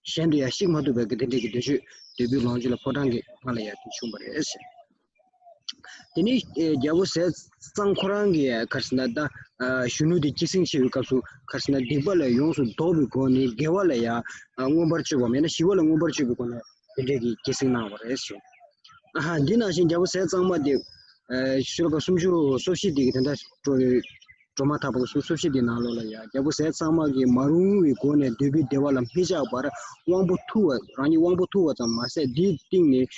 གཞན་དུ་ཡང་གཤེགས་མ་ཐུབ་པའི་གི་དེ་འདྲའི་གི་འདོད་ཆོས་འདོད་པའི་ལོངས་སྤྱོད་ལ་ཕོ་བྲང་གི་ངང་ལ་ཡང་དེ་བྱུང་བ་རེད་ཟེར། དེ་ནས་རྒྱལ་པོ་ཟས་གཙང་ཁོ་རང་གི་ག་རེ་ཟེར་ན་ད་གཞོན་ནུ་དེ་སྐྱེད་སྲིང་བྱེད་པའི་སྐབས་སུ་ག་རེ་ཟེར་ན་སྡིག་པ་ལས་ཡོངས་སུ་ལྡོག་པའི་སྒོ་ནས་དགེ་བ་ལ་ཡང་མངོན་པར་སྤྱོད་པ་མེད་ན་ཞི་བ་ལ་མངོན་པར་སྤྱོད་པའི་སྒོ་ནས་དེ་འདྲའི་གི་སྐྱེད་སྲིང་གནང་བ་རེད་ཟེར། ཨ་ཧ། འདི་ནང་བཞིན་རྒྱལ་པོ་ཟས་གཙང་མ་དེ་ཤོ་ལོ་ཀ་སུམ་ཅུ་སོ་བཞི་དེ་གི་དེ་འདྲ་སྤྲོ་སྒྲོལ་མ་ཐག་པ་གི་སུམ་ཅུ་སོ་བཞི་དེའི་ནང་ལོགས་ལ་ཡང་རྒྱལ་པོ་ཟས་གཙང་མ་གིས་མ་རུངས་པའི་སྒོ་ནས་འདོད་པའི་བདེ་བ་ལ་མི་ཆགས་པར་དབང་པོ་ཐུལ་བ་རང་ཉིད་དབང་པོ་ཐུལ་བ་ཙམ་མ་ཟད་དེའི་སྟེང་ནས་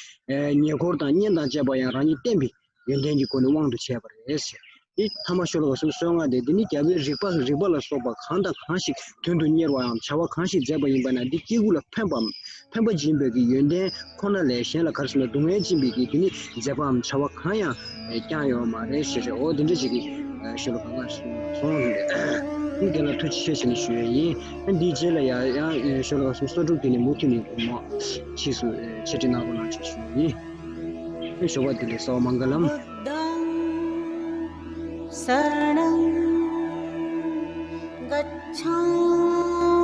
ཉེ་འཁོར་དང་གཉེན་དང་བཅས་པ་ཡང་རང་ཉིད་བསྟེན་པའི་ཡོན་ཏན་གྱི་སྒོ་ནས་དབང་དུ་བྱས་པ་རེད་ཟེར། འདི་ཐ་མ་ཤོ་ལོ་ཀ་སུམ་ཅུ་སོ་ལྔ་དེ་འདི་ནི་རྒྱལ་པོའི་རིག་པ་རིག་པ་ལ་སོགས་པ་གང་དང་གང་ཞིག་དོན་དུ་གཉེར་བའམ་བྱ་བ་གང་ཞིག་མཛད་པ་ཡིན་པ་ན་འདི་སྐྱེ་དགུ་ལ་ཕན་པའམ་ ཕན་པ་སྦྱིན་པའི་གི་ཡོན་ཏན་ཁོ་ན་ལས་གཞན་ལ་ག་རེ་ཟེར་ན་སྡུག་བསྔལ་སྦྱིན་པའི་གི་དེ་ནི་མཛད་པའམ་བྱ་བ་གང་ཡང་བསྐྱངས་ཡོད་མ་རེད་ཞེས་རེད། འོ་དེ་འདྲ་ཅིག་གི་ཤོ་ལོ་ཀ་ལྔ་སོང་རེད། དེ་ལ་ཐུགས་རྗེ་ཆེ་ཞེས་ནས་ཞུ་ཡས་ཡིན། འདིའི་རྗེས་ལ་ཡང་ཡང་ཤོ་ལོ་ཀ་སུམ་ཅུ་སོ་དྲུག་དེ་ནི་མུ་མཐུད་ནས་མ་ཕྱིས་སུ་འཆད་ཁྲིད་གནང་རོགས་གནང་ཞེས་ཞུ་ཡས་ཡིན། ཤོ་བ་དེ་ལས་སོ་མང་ག་ལམ། बुद्धं शरणं गच्छामि।